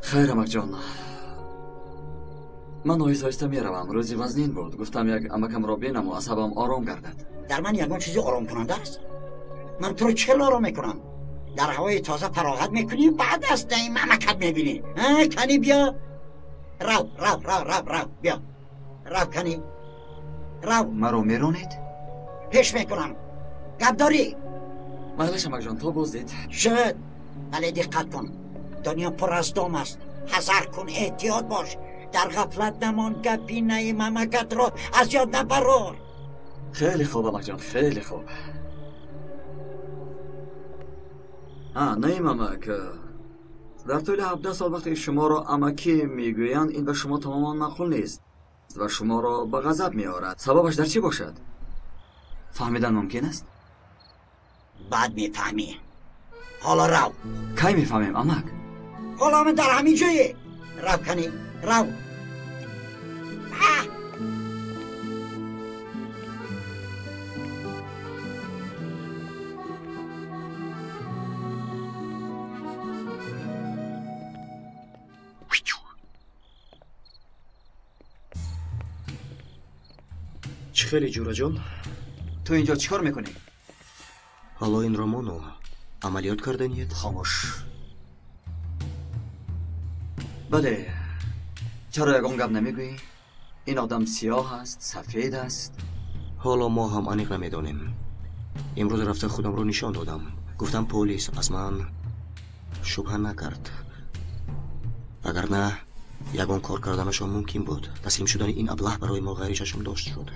Хайр, амакҷон, ман оҳиста оҳиста меравам. Рӯзи вазнин буд, гуфтам як амакамро бинаму асабам ором гардад. Дар ман ягон чизи оромкунанда аст? Ман туро чӣ хел ором мекунам? Дар ҳавои тоза фароғат мекунӣ, баъд аз наим амакат мебинӣ. Кани биё, рав, рав, рав, рав, рав, биё, рав, кани, рав. Маро меронед? Пеш мекунам. Гап дорӣ? Майлаш, амакҷон, то боздид. Шуд, вале диққат кун, дунё пур аз дом аст. Ҳазар кун, эҳтиёт бош, дар ғафлат намон. Гапи наим амакатро аз ёд набарор. Хеле хуб, амакҷон, хеле хуб. Наим амак, дар тӯли 17 сол вақте шуморо амакӣ мегӯянд, ин ба шумо тамоман маъқул нест ва шуморо ба ғазаб меорад. Сабабаш дар чӣ бошад? Фаҳмидан мумкин аст? Баъд мефаҳмӣ. Ҳоло рав. Кай мефаҳмем, амак? Ҳоло ман дар ҳамин ҷое. Рав, кани, рав. Чӣ хеле, ҷураҷон? Ту инҷо чӣ кор мекунӣ? Ҳоло ин ромону амалиёт карданият? Хомӯш. Бале, чаро ягон гап намегӯӣ? Ин одам сиёҳ аст, сафед аст? Ҳоло мо ҳам аниқ намедонем. Имрӯз рафта худамро нишон додам. Гуфтам полис аз ман шубҳа накард. Агар на, ягон кор карданашон мумкин буд. Таслим шудани ин аблаҳ барои мо ғайричашмдошт шуд.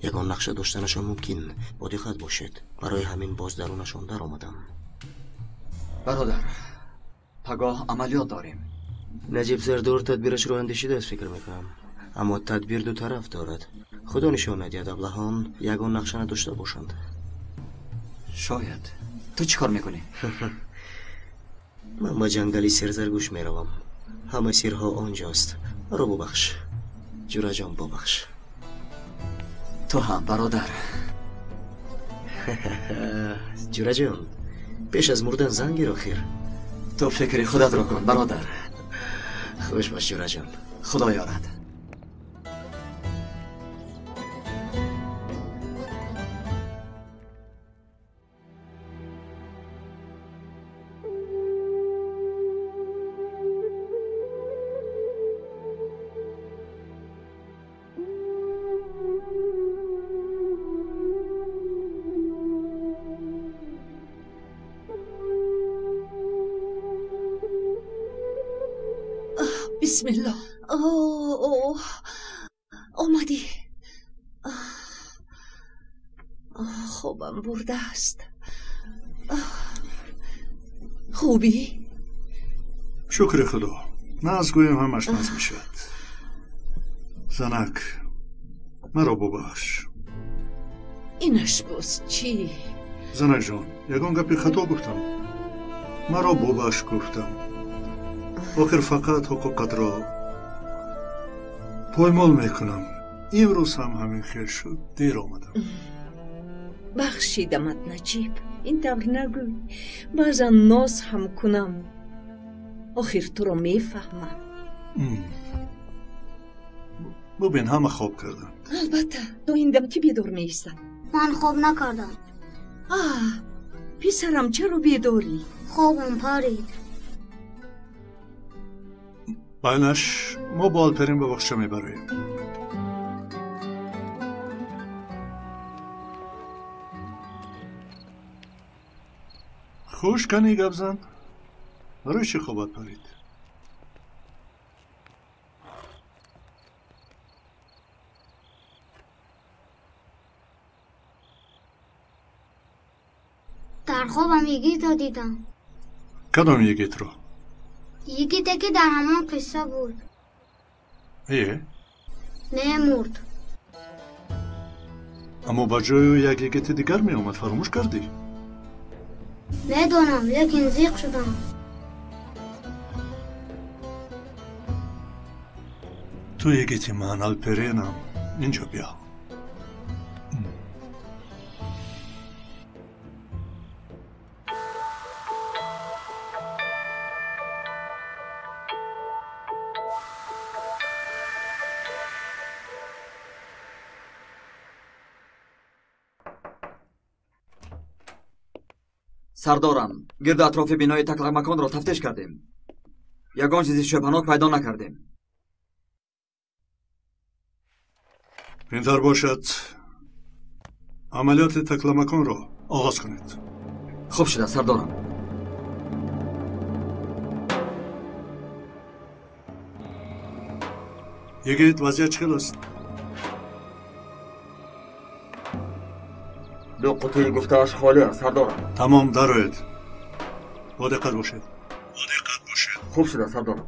Ягон нақша доштанашон мумкин. Бо диққат бошед. Барои ҳамин боз дарунашон даромадам. Бародар, пагоҳ амалиёт дорем. Наҷиб Сардор тадбирашро андешидааст, фикр мекунам. Аммо тадбир ду тараф дорад. Худо нишон надиҳад аблаҳон ягон нақша надошта бошанд. Шояд. Ту чӣ кор мекунӣ? Ман ба ҷангали Серзаргӯш меравам. Ҳама сирҳо онҷост. Маро бубахш. Ҷураҷон, бубахш. Ту ҳам, бародар. Ҷураҷон, пеш аз мурдан занг гир охир. Ту фикри худатро кун, бародар. Хуш бош, ҷураҷон. Худо ёрад. Бисмиллоҳ. Омадӣ. Хобам бурдааст. Хубӣ? Шукри Худо. Наз гӯем ҳамаш наз мешавад. Занак, маро бубахш. Инаш боз чӣ? Занакҷон, ягон гапи хато гуфтам. Маро бубахш гуфтам. Охир фақат ҳуқуқатро поймол мекунам. Имрӯз ҳам ҳамин хел шуд, дер омадам. Бахшидамат, Наҷиб. Ин тавр нагӯй. Баъзан ноз ҳам кунам. Охир туро мефаҳмам. Бубин, ҳама хоб карданд. Албатта, то ин дам кӣ бедор меистад? Ман хоб накардам. Писарам, чаро бедорӣ? Хобам парид. Байнаш, мо бо Алперин ба боғча мебароем. Хуш кани гап зан. Барои чӣ хобат парид? Дар хобам йигитро дидам. Кадом йигитро? Йигите ки дар ҳамон қисса буд. Е? Мемурд. Аммо ба ҷои ӯ як йигити дигар меомад, фаромӯш кардӣ? Медонам, лекин зиқ шудам. Ту йигити ман, Алперинам. Инҷо биё. Сардорам, гирду атрофи бинои Такламаконро тафтиш кардем. Ягон чизи шубҳанок пайдо накардем. Ин тавр бошад, амалиёти Такламаконро оғоз кунед. Хуб шуда, сардорам. Йигит, вазъият чӣ хел аст? Ду қутуи гуфтааш холӣ аст, сардорам. Тамом, дароед. Бо диққат бошед. Хуб шуда, сардорам.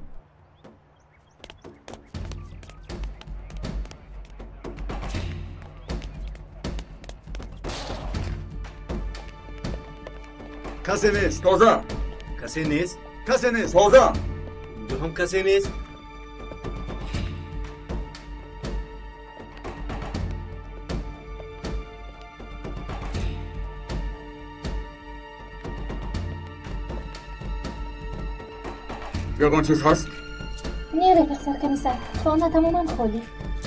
Касе нест. Тоза. Касе нест. Касе нест. Тоза. Инҷо ҳам касе нест. Ягон чиз ҳаст? Не, рафиқ саркомиссар, хона тамоман холӣ.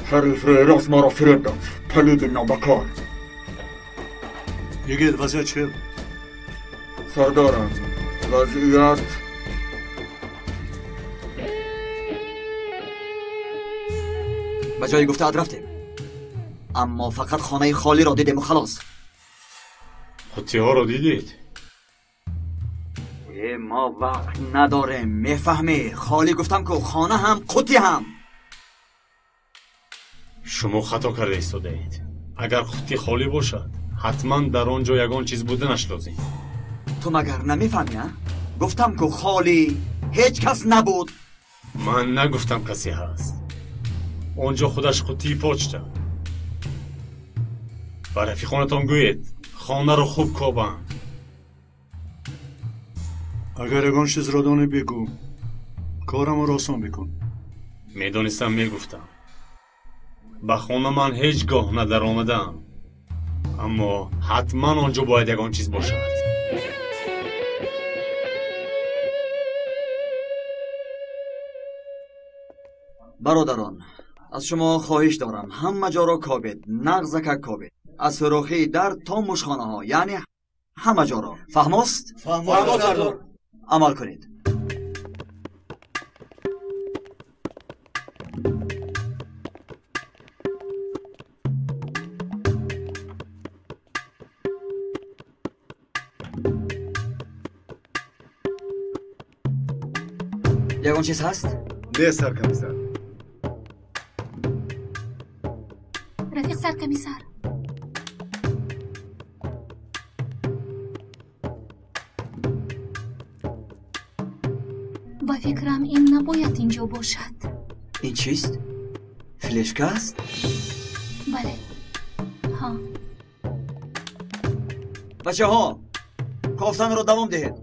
Ҳариф рӯйрост маро фиреб дод. Палиди нобакор. Йигит, вазъият чӣ? Сардорам, вазъият ба ҷои гуфтаат рафтем, аммо фақат хонаи холиро дидему халос. Қуттиҳоро дидед? Э, мо вақт надорем, мефаҳмӣ? Холӣ гуфтам ку, хона ҳам, қуттӣ ҳам. Шумо хато карда истодаед. Агар қуттӣ холӣ бошад, ҳатман дар он ҷо ягон чиз буданаш лозим. Ту магар намефаҳмӣ, а? Гуфтам ку холӣ, ҳеҷ кас набуд. Ман нагуфтам касе ҳаст. Он ҷо худаш қуттии почта. Ба рафиқонатон гӯед, хонаро хуб кобанд. Агар ягон чизро донӣ бигӯ, кораморо осон бикун. Медонистам, мегуфтам. Ба хона ман ҳеҷ гоҳ надаромадаам, аммо ҳатман он ҷо бояд ягон чиз бошад. Бародарон, аз шумо хоҳиш дорам, ҳама ҷоро кобед, нағзакак кобед, аз сӯрохии дар то мушхонаҳо, яъне ҳама ҷоро. Фаҳмост? Фаҳмост, сардор. Амал кунед. Ягон чиз ҳаст? Не, саркомиссар. Рафиқ саркомиссар, ба фикрам, ин набояд ин ҷо бошад. Ин чист? Флешка аст? Бале, ҳа. Бачаҳо, кофтанро давом диҳед.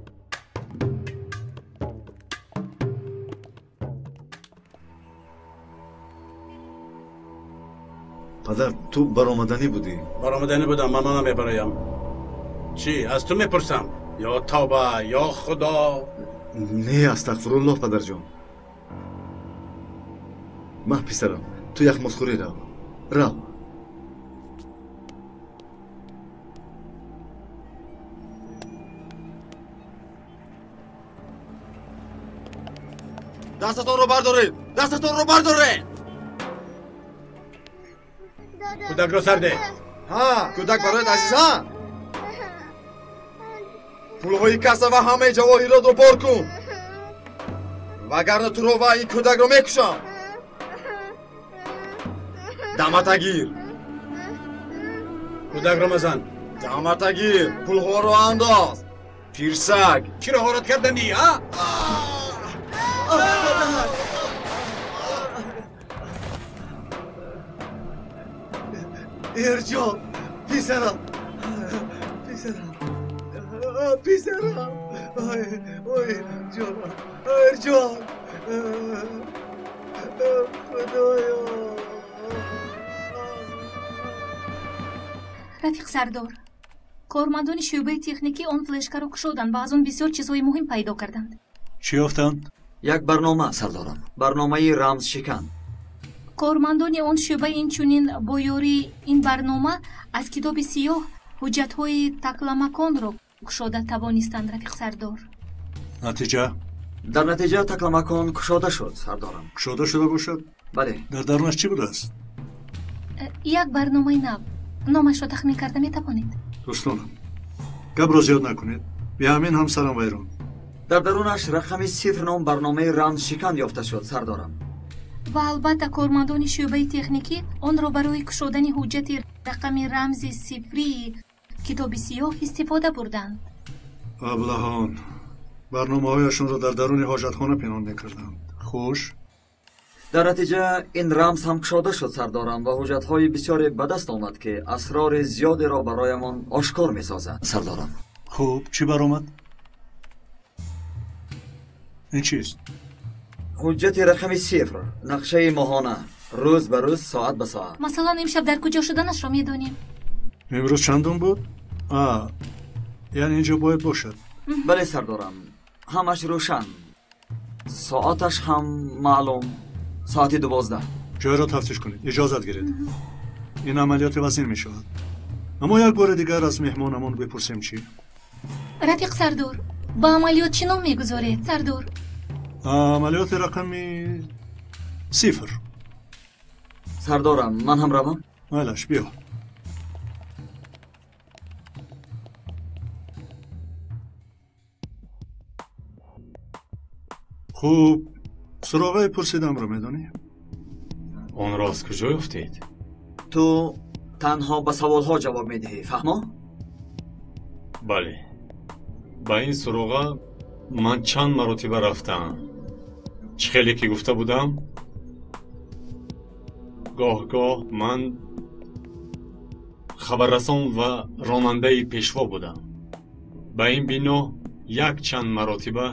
Падар, ту баромаданӣ будӣ? Баромаданӣ будам, ман намебароям. Чӣ, аз ту мепурсам? Ё тавба, ё худо. Не, астағфируллоҳ, падарҷон. Маҳ, писарам, ту яхмозхӯрӣ рав, рав. Дастатонро бардоред, дастатонро бардоред. Кӯдакро сарде. Ҳа, кӯдак барояд азиз, ҳа. Пулҳои касса ва ҳамаи ҷавоҳиротро бор кун, вагарна туро ва ин кӯдакро мекушам. Дамата гир. Кӯдакро мазан. Дамата гир, пулҳоро андоз. Пирсаг. Чиро ғорат карданӣ, а? Эрҷон, писарам, писарам, писарам, ой, ой, ҷонам, Эрҷон, худоё. Рафиқ сардор, кормандони шӯъбаи техникӣ он флешкаро кушоданд ва аз он бисёр чизҳои муҳим пайдо карданд. Чӣ ёфтанд? Як барнома, сардорам, барномаи рамзшикан. Кормандони он шӯъба инчунин бо ёрии ин барнома аз китоби сиёҳ ҳуҷҷатҳои такламаконро кушода тавонистанд, рафиқ сардор. Натиҷа? Дар натиҷа такламакон кушода шуд, сардорам. Кушода шуда бошад? Бале. Дар дарунаш чӣ будааст? Як барномаи нав. Номашро тахмин карда метавонед? Дӯстонам, гапро зиёд накунед, биҳамин ҳамсарам вайрон. Дар дарунаш рақами сифр ном барномаи рамзшикан ёфта шуд, сардорам. Ва албатта кормандони шӯъбаи техникӣ онро барои кушодани ҳуҷҷати рақами рамзи сифрии китоби сиёҳ истифода бурданд. Аблаҳон барномаҳояшонро дар даруни ҳоҷатхона пинҳон мекарданд. Хуш. Дар натиҷа ин рамз ҳам кушода шуд, сардорам, ва ҳуҷҷатҳои бисёре ба даст омад, ки асрори зиёдеро бароямон ошкор месозад, сардорам. Хуб, чӣ баромад? Ин чист? Ҳуҷҷати рақами сифр, нақшаи моҳона, рӯз ба рӯз, соат ба соат. Масалан, имшаб дар куҷо шуданашро медонем. Имрӯз чандум буд? А, яъне инҷо бояд бошад. Бале, сардорам, ҳамаш рӯшан, соаташ ҳам маълум, соати 12. Ҷойро тафтиш кунед, иҷозат гиред. Ин амалиёти вазин мешавад. Аммо як бори дигар аз меҳмонамон бипурсем чӣ? Рафиқ Сардор, ба амалиёт чӣ ном мегузоред, Сардор? Амалиёти рақами 0. Сардорам, ман ҳам равам? Майлаш, биё. Хуб, суроғаи пурсидамро медонӣ? Онро аз куҷо ёфтед? Ту танҳо ба саволҳо ҷавоб медиҳӣ, фаҳмо? Бале. Ба ин суроға ман чанд маротиба рафтаам. Чӣ хеле ки гуфта будам, гоҳ-гоҳ ман хабаррасон ва ронандаи пешво будам. Ба ин бино якчанд маротиба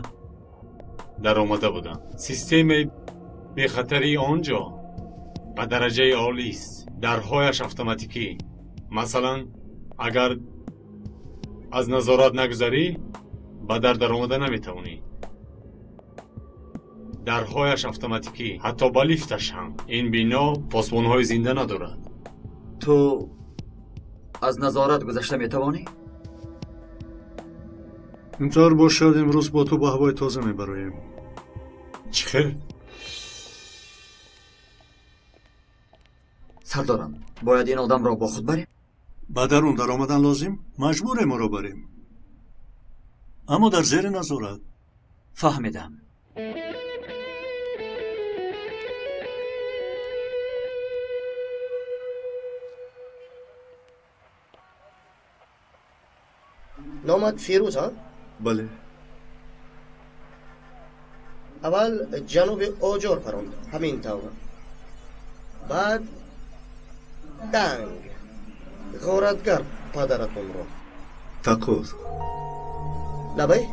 даромада будам. Системаи бехатарии он ҷо ба дараҷаи олист. Дарҳояш автоматикӣ. Масалан, агар аз назорат нагузарӣ, ба дар даромада наметавонӣ. Дарҳояш автоматикӣ, ҳатто ба лифташ ҳам. Ин бино посбонҳои зинда надорад. Ту аз назорат гузашта метавонӣ? Интавр бошад, имрӯз бо ту ба ҳавои тоза мебароем. Чӣ хел? Сардорам, бояд ин одамро бо худ барем? Ба дарун даромадан лозим? Маҷбурем ӯро барем. Аммо дар зери назорат. Фаҳмидам. Номат Фирӯз, ҳа? Бале. Аввал ҷаноби Оҷор паронд, ҳамин тавр. Баъд данг ғоратгар падаратонро. Тақоз. Лабай?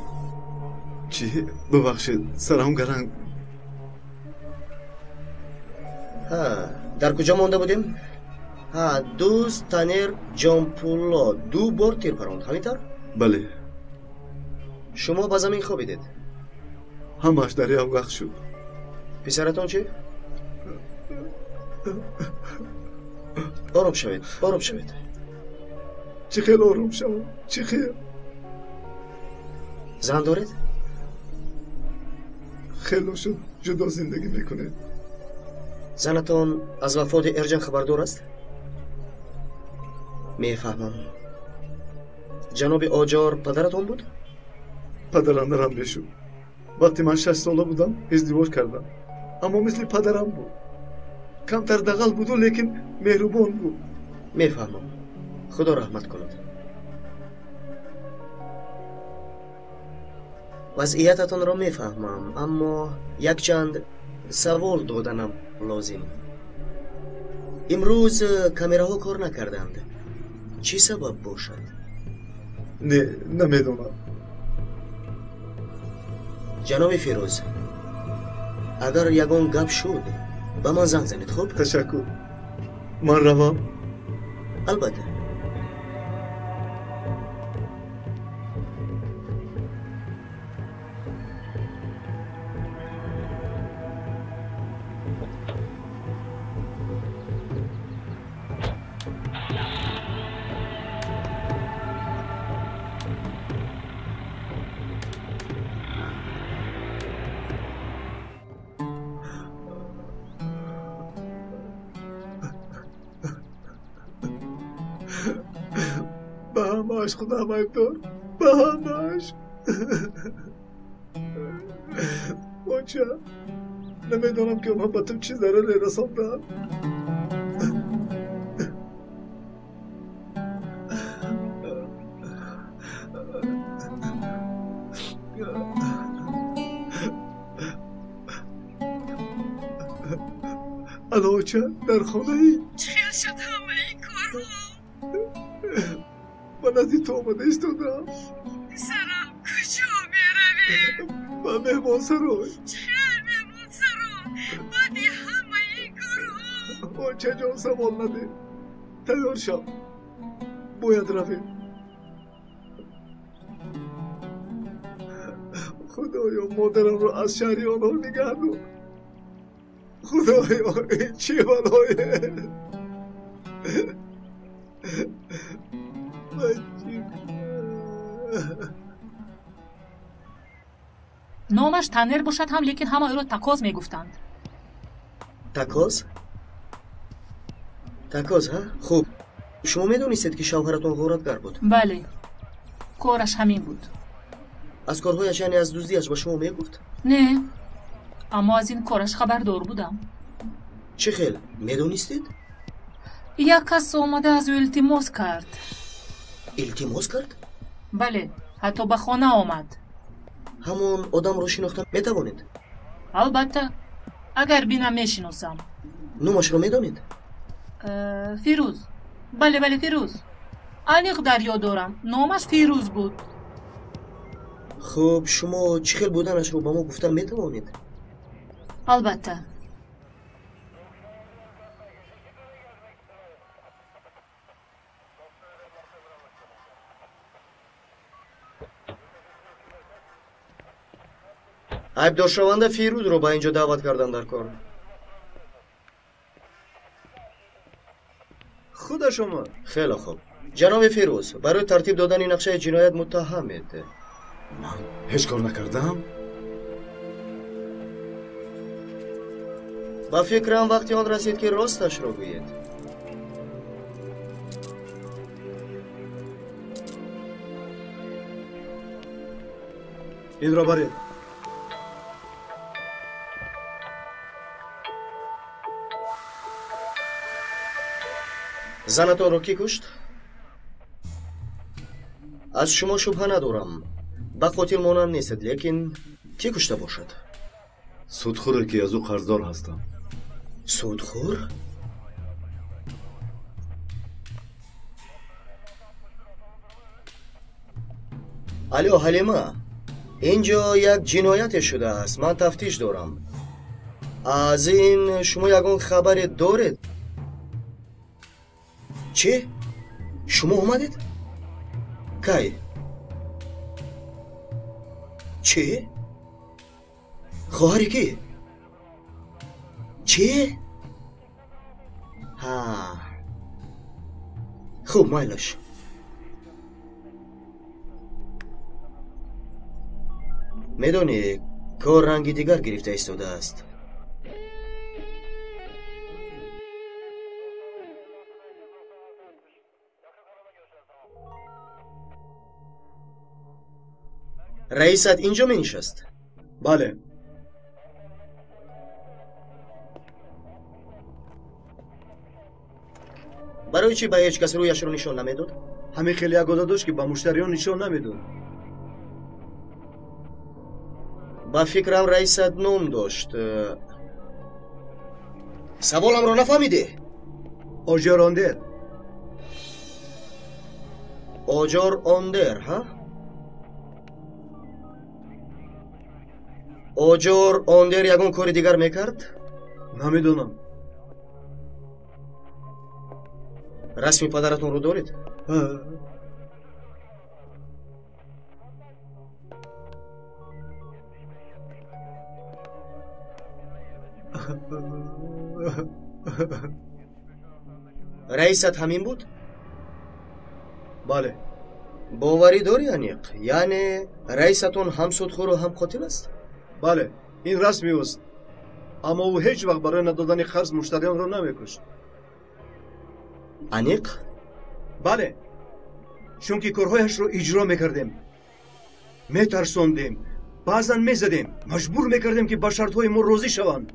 Чӣ? Бубахшед, сарам гаранг. Ҳа, дар куҷо монда будем? Ҳа, дӯст Танер Ҷонпулло 2 бор тир паронд, ҳамин тавр? Бале. Шумо ба замин хобидед? Ҳамааш дар як вақт шуд. Писаратон чӣ? Ором шавед, ором шавед. Чӣ хел ором шавам? Чӣ хел? Зан доред? Хело шуд, ҷудо зиндагӣ мекунед. Занатон аз вафоти Эрҷан хабардор аст? Мефаҳмам. Ҷаноби Оҷор падаратон буд? Падарандарам мешуд. Вақте ман 6 сола будам, издивоҷ кардам. Аммо мисли падарам буд. Камтар дағал буду, лекин меҳрубон буд. Мефаҳмам. Худо раҳмат кунад. Вазъиятатонро мефаҳмам, аммо якчанд савол доданам лозим. Имрӯз камераҳо кор накарданд. Чӣ сабаб бошад? Не, намедонам. Ҷаноби Фирӯз, агар ягон гап шуд, ба ман занг занед, хуб? Ташаккур. Ман равам? Албатта. Ба ҳамааш худам айбдор, ба ҳамааш. Оча, намедонам ки онҳо ба ту чӣ зараре расонданд. Ало, оча, дар хонаӣ? Чӣ хел шуд ҳамаи корҳо? Ба назди ту омада истодам. Писарам, куҷо меравӣ? Ба меҳмонсарой. Чӣ хел меҳмонсарой? Баъди ҳамаи корҳо? Очаҷон, савол надеҳ. Тайёр шав. Бояд равем. Худоё, модарамро аз шаҳри онҳо нигаҳ дор. Худоё, ин чӣ балое? Номаш Танер бошад ҳам, лекин ҳама ӯро Такоз мегуфтанд. Такоз? Такоз, ҳа? Хуб, шумо медонистед, ки шавҳаратон ғоратгар буд? Бале, кораш ҳамин буд. Аз корҳояш, яъне аз дуздиаш ба шумо мегуфт? Не, аммо аз ин кораш хабардор будам. Чӣ хел медонистед? Як кас омада аз ӯ илтимос кард. Илтимос кард? Бале, ҳатто ба хона омад. Ҳамон одамро шинохта метавонед? Албатта, агар бинам мешиносам. Номашро медонед? Фирӯз. Бале, бале, Фирӯз. Аниқ дар ёд дорам, номаш Фирӯз буд. Хуб, шумо чӣ хел буданашро ба мо гуфта метавонед? Албатта. Айбдоршаванда Фирӯзро ба ин ҷо даъват кардан дар кор. Худаш омад. Хеле хуб. Ҷаноби Фирӯз, барои тартиб додани нақшаи ҷиноят муттаҳамед. Ман ҳеҷ кор накардам. Ба фикрам вақти он расид, ки росташро гӯед. Инро баред. Занатонро кӣ кушт? Аз шумо шубҳа надорам. Ба қотил монанд нестед, лекин кӣ кушта бошад? Судхӯре, ки аз ӯ қарздор ҳастам. Судхӯр? Алё, Ҳалима, ин ҷо як ҷинояте шудааст. Ман тафтиш дорам. Аз ин шумо ягон хабаре доред? Чӣ? Шумо омадед? Кай? Чӣ? Хоҳари кӣ? Чӣ? Ҳа. Хуб, майлаш. Медонӣ, кор ранги дигар гирифта истодааст. Раисат ин ҷо менишаст? Бале. Барои чӣ ба ҳеҷ кас рӯяшро нишон намедод? Ҳамин хеле як одат дошт, ки ба муштариён нишон намедод. Ба фикрам раисат ном дошт. Саволамро нафаҳмидӣ? Оҷор Ондер. Оҷор Ондер, ҳа? Оҷор Ондер ягон кори дигар мекард? Намедонам. Расми падаратонро доред? Раисат ҳамин буд? Бале. Боварӣ дорӣ аниқ? Яъне раисатон ҳам судхӯру ҳам қотил аст? Бале, ин расми ӯст. Аммо ӯ ҳеҷ вақт барои надодани қарз муштариёнро намекушт. Аниқ? Бале, чунки корҳояшро иҷро мекардем, метарсондем, баъзан мезадем, маҷбур мекардем, ки ба шартҳои мо розӣ шаванд.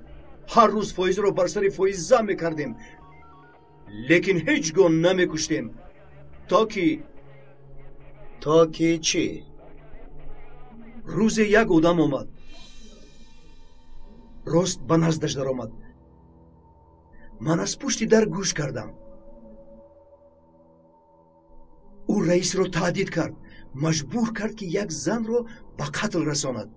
Ҳар рӯз фоизро бар сари фоиз зам мекардем, лекин ҳеҷ гоҳ намекуштем, то ки То ки чӣ? Рӯзе як одам омад, рост ба наздаш даромад. Ман аз пушти дар гӯш кардам. Ӯ раисро таҳдид кард, маҷбур кард, ки як занро ба қатл расонад.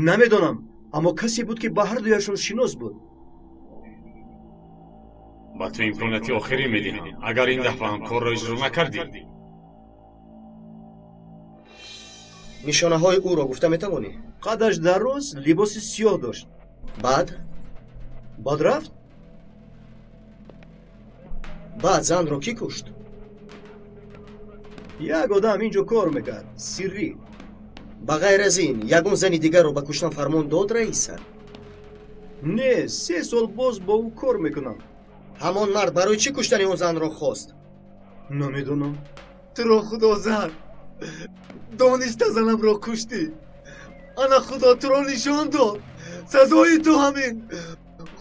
Намедонам, аммо касе буд, ки ба ҳар дуяшон шинос буд. Ба ту имконияти охирин медиҳам. Агар ин дафъа ҳам корро иҷро накардӣ, нишонаҳои ӯро гуфта метавонӣ? Қадаш дароз, либоси сиёҳ дошт. Баъд? Баъд рафт? Баъд занро кӣ кушт? Як одам инҷо кор мекард, сиррӣ. Ба ғайр аз ин, ягон зани дигарро ба куштан фармон дод раиса? Не, 3 сол боз бо ӯ кор мекунам. Ҳамон мард барои чӣ куштани он занро хост? Намедонам. Туро худо зад. Дониста занамро куштӣ. Ана худо туро нишон дод. Сазои ту ҳамин.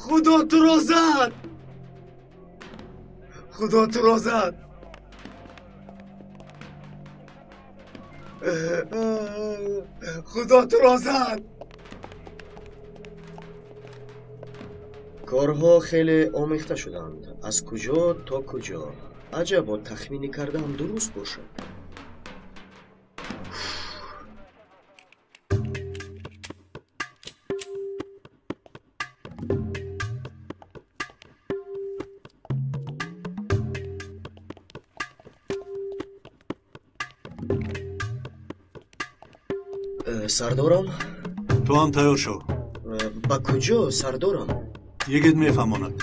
Худо туро зад. Худо туро зад. Худо туро зад. Корҳо хеле омехта шуданд. Аз куҷо то куҷо. Аҷабо тахминӣ кардаам дуруст бошад. Сардорам? Ту ҳам тайёр шав. Ба куҷо, сардорам? Йигит мефаҳмонад.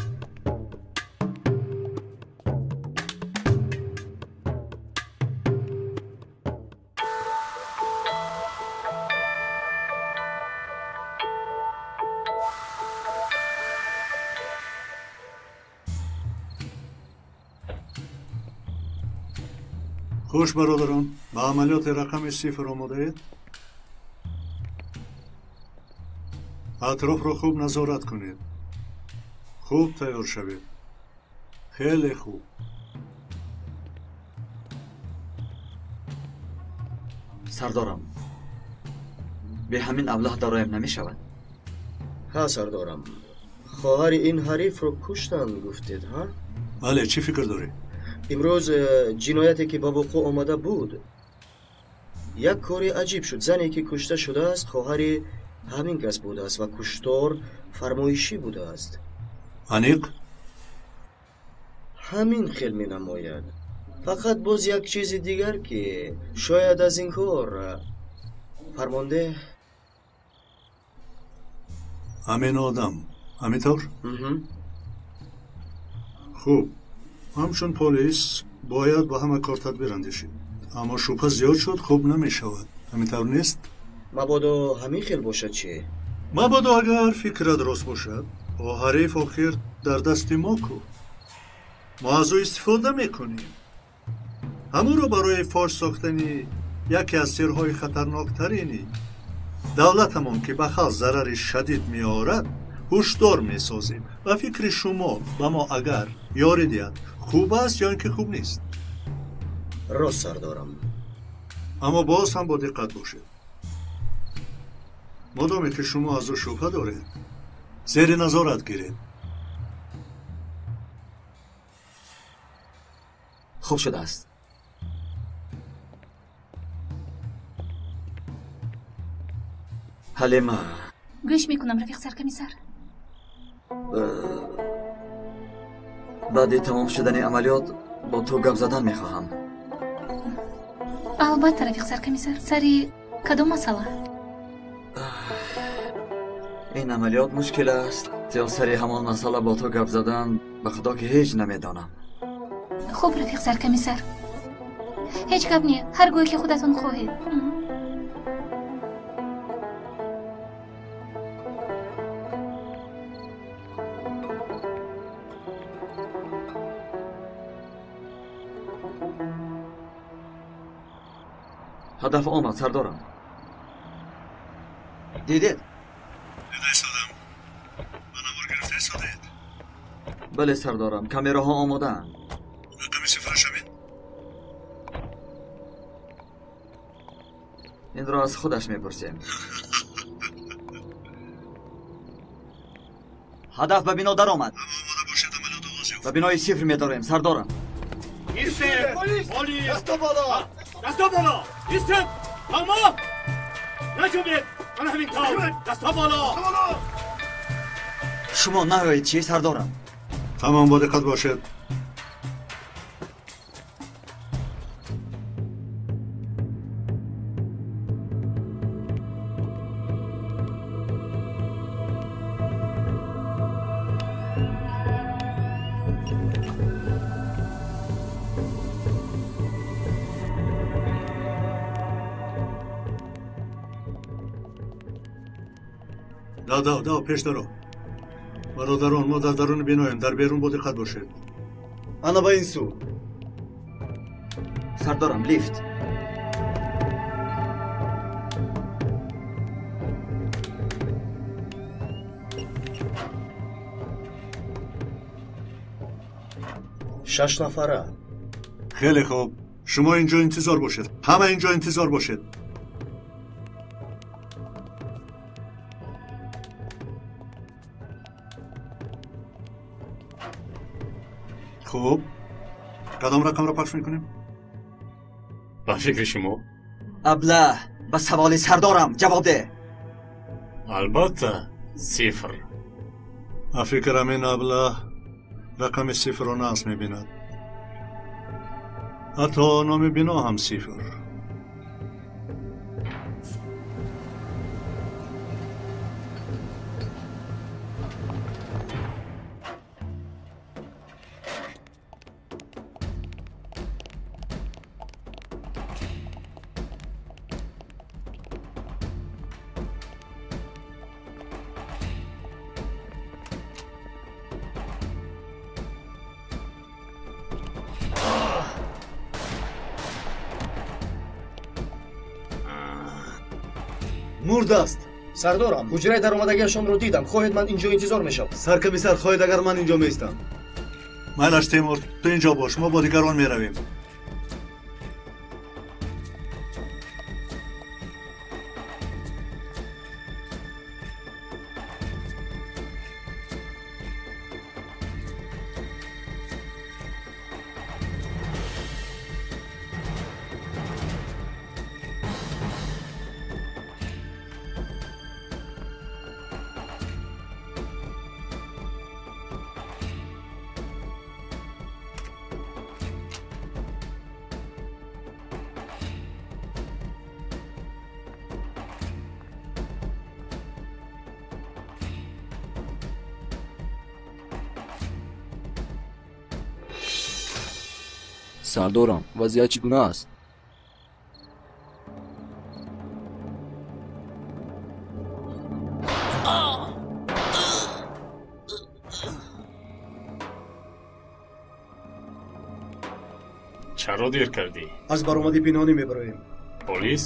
Хуш бародарон, ба амалиёти рақами 0 омодаед? Атрофро хуб назорат кунед. Хуб тайёр шавед. Хеле хуб. Сардорам, бе ҳамин аблаҳ дароям намешавад. Ҳа, сардорам. Хоҳари ин ҳарифро куштанд, гуфтед, ҳа? Бале, чӣ фикр дорӣ? Имрӯз ҷинояте ки ба вуқӯъ омада буд, як кори аҷиб шуд. Зане ки кушта шудааст, хоҳари ҳамин кас будааст ва куштор фармоишӣ будааст. Аниқ? Ҳамин хел менамояд. Фақат боз як чизи дигар, ки шояд аз ин кор фармонде ҳамин одам, ҳамин тавр? Хуб, ҳамчун полис бояд ба ҳама кор тадбир андешид. Аммо шубҳа зиёд шуд, хуб намешавад. Ҳамин тавр нест? Мабодо ҳамин хел бошад чӣ? Мабодо агар фикрат рост бошад, о ҳариф охир дар дасти мо ку. Мо аз ӯ истифода мекунем. Ҳамонро барои фош сохтани яке аз сирҳои хатарноктарини давлатамон, ки ба халқ зарари шадид меорад, ҳушдор месозем. Ба фикри шумо ба мо агар ёрӣ диҳад, хуб аст ё ин ки хуб нест? Рост, сардорам. Аммо боз ҳам бо диққат бошед. Модоме ки шумо аз ӯ шубҳа доред, зери назорат гиред. Хуб шудааст. Ҳалима. Гӯш мекунам, рафиқ саркомиссар. Баъди тамом шудани амалиёт бо ту гап задан мехоҳам. Албатта, рафиқ саркомиссар. Сари кадом масъала? Ин амалиёт мушкил аст. Ё сари ҳамон масъала бо ту гап задан, ба худо ки ҳеҷ намедонам. Хуб, рафиқ саркомиссар. Ҳеҷ гап не, ҳар гоҳе ки худатон хоҳед. Ҳадаф омад, сардорам. Дидед? Дида истодам. Ба навор гирифта истодаед? Бале, сардорам, камераҳо омодаанд. Рақами сифраш ҳамин? Инро аз худаш мепурсем. Ҳадаф ба бино даромад. Ҳама омода бошед, амалиёт оғоз ёфт. Ба бинои сифр медорем, сардорам. Истед! Полис! Дасто боло! Дасто боло! Истед! Ҳама! Наҷунбед! Мана ҳамин тавр! Дасто боло! Шумо наоед чӣ, сардорам? Тамом, бо диққат бошед. Дав, дав, дав, пеш даро. Бародарон, мо дар даруни биноем, дар берун бо диққат бошед. Ана ба ин сӯ. Сардорам, лифт. Шаш нафара. Хеле хуб. Шумо инҷо интизор бошед. Ҳама инҷо интизор бошед. Хуб, кадом рақамро пахш мекунем? Ба фикри шумо? Аблаҳ, ба саволи сардорам ҷавоб деҳ. Албатта, сифр. Ба фикрам ин аблаҳ рақами сифрро нағз мебинад. Ҳатто номи бино ҳам сифр. Мурд аст. Сардорам, ҳуҷраи даромадагиашонро дидам. Хоҳед ман инҷо интизор мешавам? Саркомиссар, хоҳед агар ман инҷо меистам? Майлаш, Темур, ту инҷо бош, мо бо дигарон меравем. Сардорам, вазъият чӣ гуна аст? Чаро дер кардӣ? Аз баромади пинҳонӣ мебароем. Полис?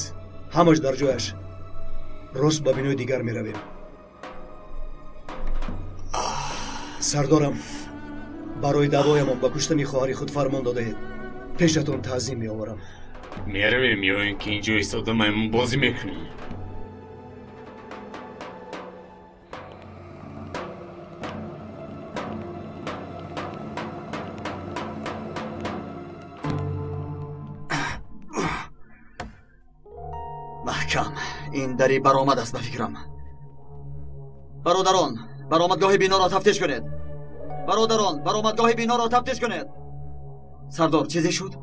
Ҳамаш дар ҷояш. Рост ба бинои дигар меравем. Сардорам, барои даъвоямон ба куштани хоҳари худ фармон додаед. Пешатон таъзим меоварам. Меравем ё ин ки инҷо истода маймунбозӣ мекунӣ? Маҳкам, ин дари баромад аст ба фикрам. Бародарон, баромадгоҳи биноро тафтиш кунед. Бародарон, баромадгоҳи биноро тафтиш кунед. Сардор, чизе шуд?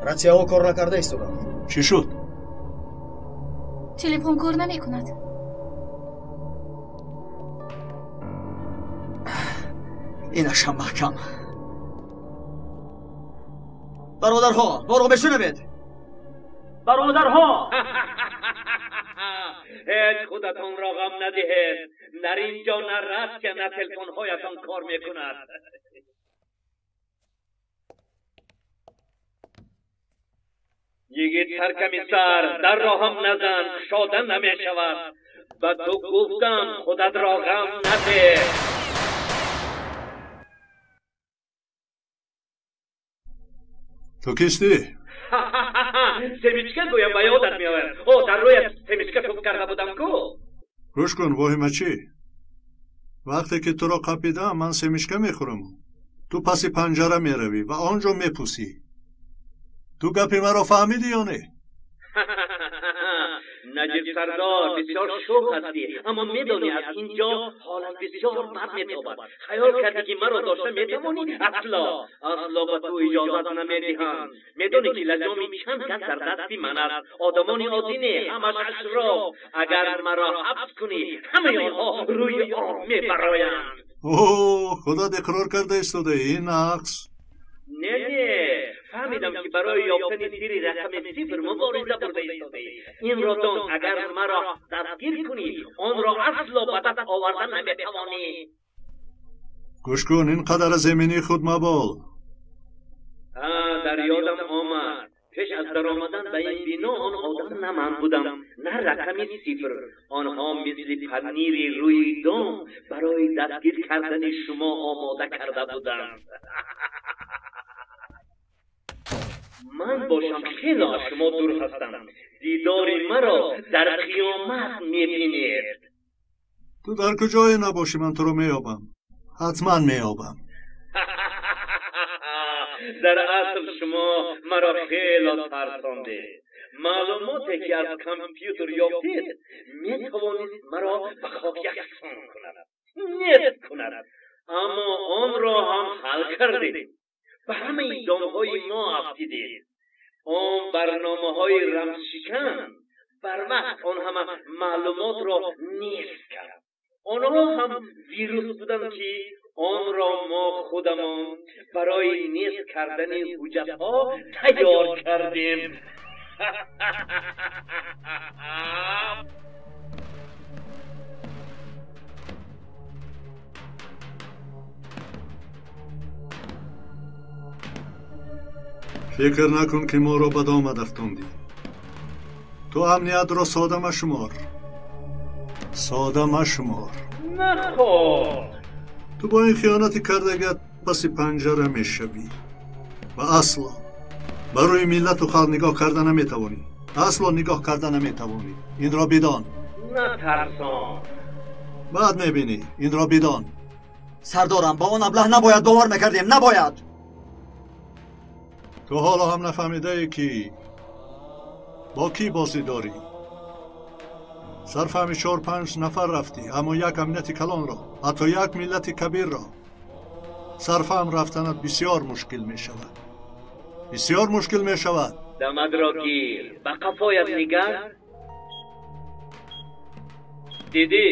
Ратсияҳо кор накарда истоданд. Чӣ шуд? Телефон кор намекунад. Инашам маҳкам. Бародарҳо, моро мешунавед? Бародарҳо! Ҳеҷ худатонро ғам надиҳед. Дар инҷо на ратсия, на телефонҳоятон кор мекунад. Йигит саркомиссар, дарро ҳам назан, кушода намешавад. Ба ту гуфтам, худатро ғам надеҳ. Ту кистӣ? Семичка гӯям ба ёдат меояд. О, дар рӯят семичка туф карда будам ку? Гӯш кун, воҳимачӣ. Вақте ки туро қапидам, ман семичка мехӯраму. Ту паси панҷара меравӣ ва он ҷо мепӯсӣ. Ту гапи маро фаҳмидӣ ё не? Наҷиб сардор, бисёр шӯх ҳастӣ, аммо медонӣ аз ин ҷо ҳолат бисёр бад метобад. Хаёл кардӣ ки маро дошта метавонӣ? Асло, асло ба ту иҷозат намедиҳанд. Медонӣ ки лаҷоми чанд кас дар дасти ман аст. Одамони оддӣ не, ҳамаш ашроф. Агар маро ҳабс кунӣ, ҳамаи онҳо рӯи об мебароянд. О, худат иқрор карда истодаӣ, ин нақс. Не, не, фаҳмидӣ. Фаҳмидам ки барои ёфтани сирри рақами сифр мубориза бурда истодаӣ. Инро дон, агар маро дастгир кунӣ, онро асло ба даст оварда наметавонӣ. Гӯш кун, ин қадар аз эминии худ мабол. Дар ёдам омад. Пеш аз даромадан ба ин бино он одам на ман будам, на рақами сифр. Онҳо мисли панири рӯи дом барои дастгир кардани шумо омода карда буданд. Ман бошам хело аз шумо дур ҳастам. Дидори маро дар қиёмат мебинед. Ту дар куҷое набошӣ, ман туро меёбам. Ҳатман меёбам. Дар асл шумо маро хело тарсондед. Маълумоте ки аз компютер ёфтед метавонист маро ба хок яксон кунад, нест кунад, аммо онро ҳам ҳал кардед. Ба ҳамаи домҳои мо афтидед. Он барномаҳои рамзшикан барвақт он ҳама маълумотро нест кард. Онҳо ҳам вирус буданд ки онро мо худамон барои нест кардани ҳуҷҷатҳо тайёр кардем. Фикр накун ки моро ба домат афтондӣ. Ту амниятро сода машумор. Сода машумор. Наход. Ту бо ин хиёнати кардагиат паси панҷара мешавӣ ва асло ба рӯи миллату халқ нигоҳ карда наметавонӣ. Асло нигоҳ карда наметавонӣ. Инро бидон. Натарсон. Баъд мебинӣ. Инро бидон. Сардорам, ба он аблаҳ набояд бовар мекардем. Набояд. Ту ҳоло ҳам нафаҳмидаӣ ки бо кӣ бозӣ дорӣ. Сарфаҳми 4-5 нафар рафтӣ, аммо як амнияти калонро, ҳатто як миллати кабирро сарфаҳм рафтанат бисёр мушкил мешавад. Бисёр мушкил мешавад. Дамадро гир, ба қафоят нигар. Дидӣ,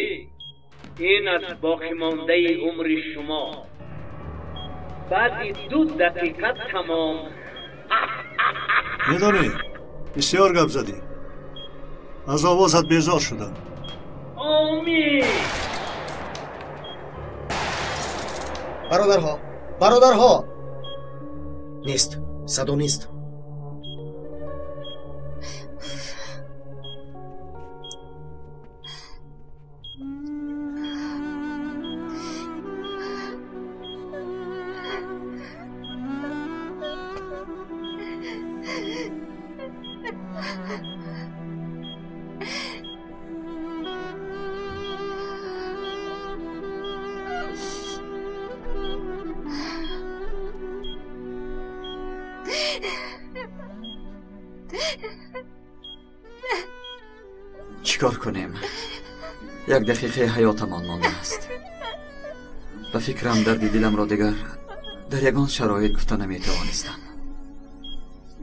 ин аст боқимондаи умри шумо. Баъди 2 дақиқа тамом. Медонӣ, бисёр гап задӣ. Аз овозат безор шудам. Омин. Бародарҳо, бародарҳо! Нест, садо нест. Чикор кунем? Як дақиқаи ҳаётамон мондааст. Ба фикрам дарди диламро дигар дар ягон шароит гуфта наметавонистам.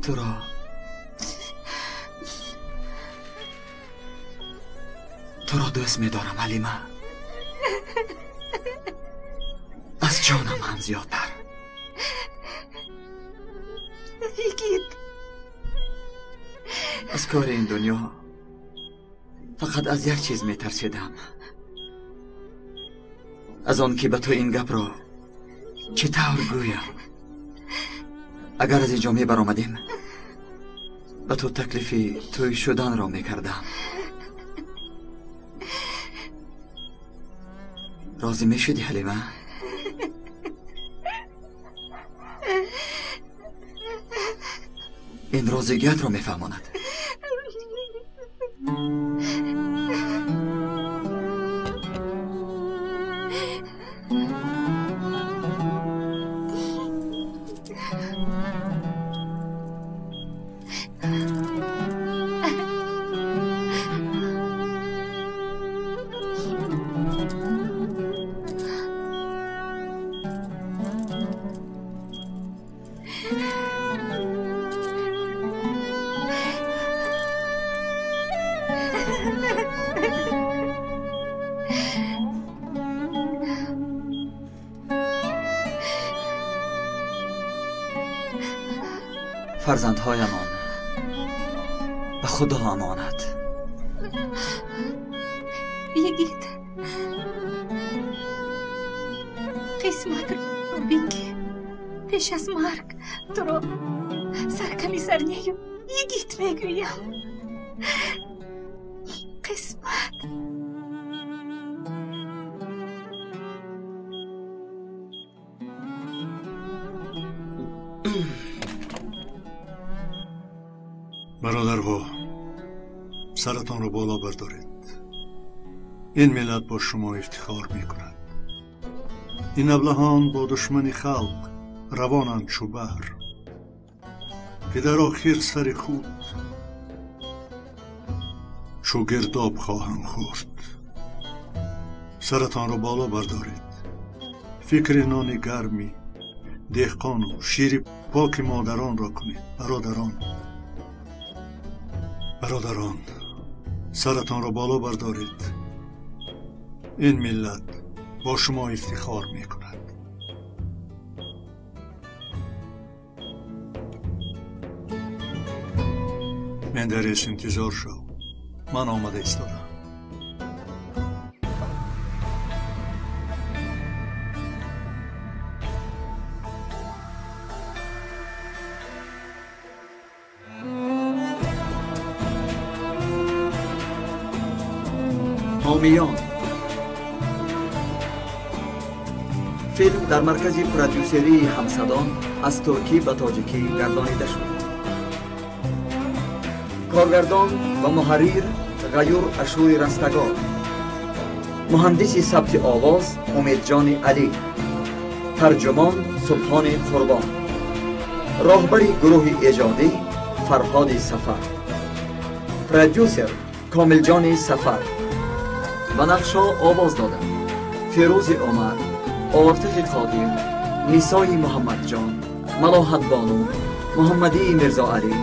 Туро дӯст медорам, Ҳалима. Аз ҷонам ҳам зиёдтар. Йигит. Аз кори ин дунё фақат аз як чиз метарсидам. Аз он ки ба ту ин гапро чӣ тавр гӯям. Агар аз ин ҷо мебаромадем, ба ту таклифи тӯй шуданро мекардам. Розӣ мешудӣ, Ҳалима? Ин розигиятро мефаҳмонад. Фарзандҳоямон ба Худо амонат. Йигит, қисматро бин, ки пеш аз марг туро саркамисар нею йигит мегӯям. Қисмат. Бародарҳо, саратонро боло бардоред. Ин миллат бо шумо ифтихор мекунад. Ин аблаҳон бо душмани халқ равонанд чӯ баҳр, ки дар охир сари худ чӯ гирдоб хоҳанд хӯрд. Саратонро боло бардоред. Фикри нони гарми деҳқону шири поки модаронро кунед. Бародарон, бародарон, саратонро боло бардоред. Ин миллат бо шумо ифтихор мекунад. Мендерес, интизор шав, ман омада истодам. Ҳомиён. Филм дар маркази продюсерии Ҳамсадон аз туркӣ ба тоҷикӣ гардонида шуд. Коргардон ва муҳаррир Ғаюр Ашури Растагор, муҳандиси сабти овоз Умедҷони Алӣ, тарҷумон Субҳони Қурбон, роҳбари гурӯҳи эҷодӣ Фарҳоди Сафар, продюсер Комилҷони Сафар. Ба нақшҳо овоз доданд Фирӯзи Умар, Ортиқи Қодир, Нисои Муҳаммадҷон, Малоҳатбону, Муҳаммадии Мирзоалӣ,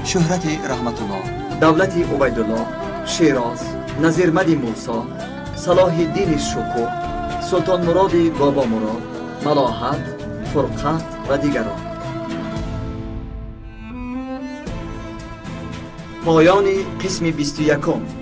Шӯҳрати Раҳматуллоҳ, Давлати Убайдуллоҳ, Шероз, Назирмади Мусо, Салоҳиддини Шукӯҳ, Султонмуроди Бобомурод, Малоҳат, Фурқат ва дигарон. Поёни қисми 21.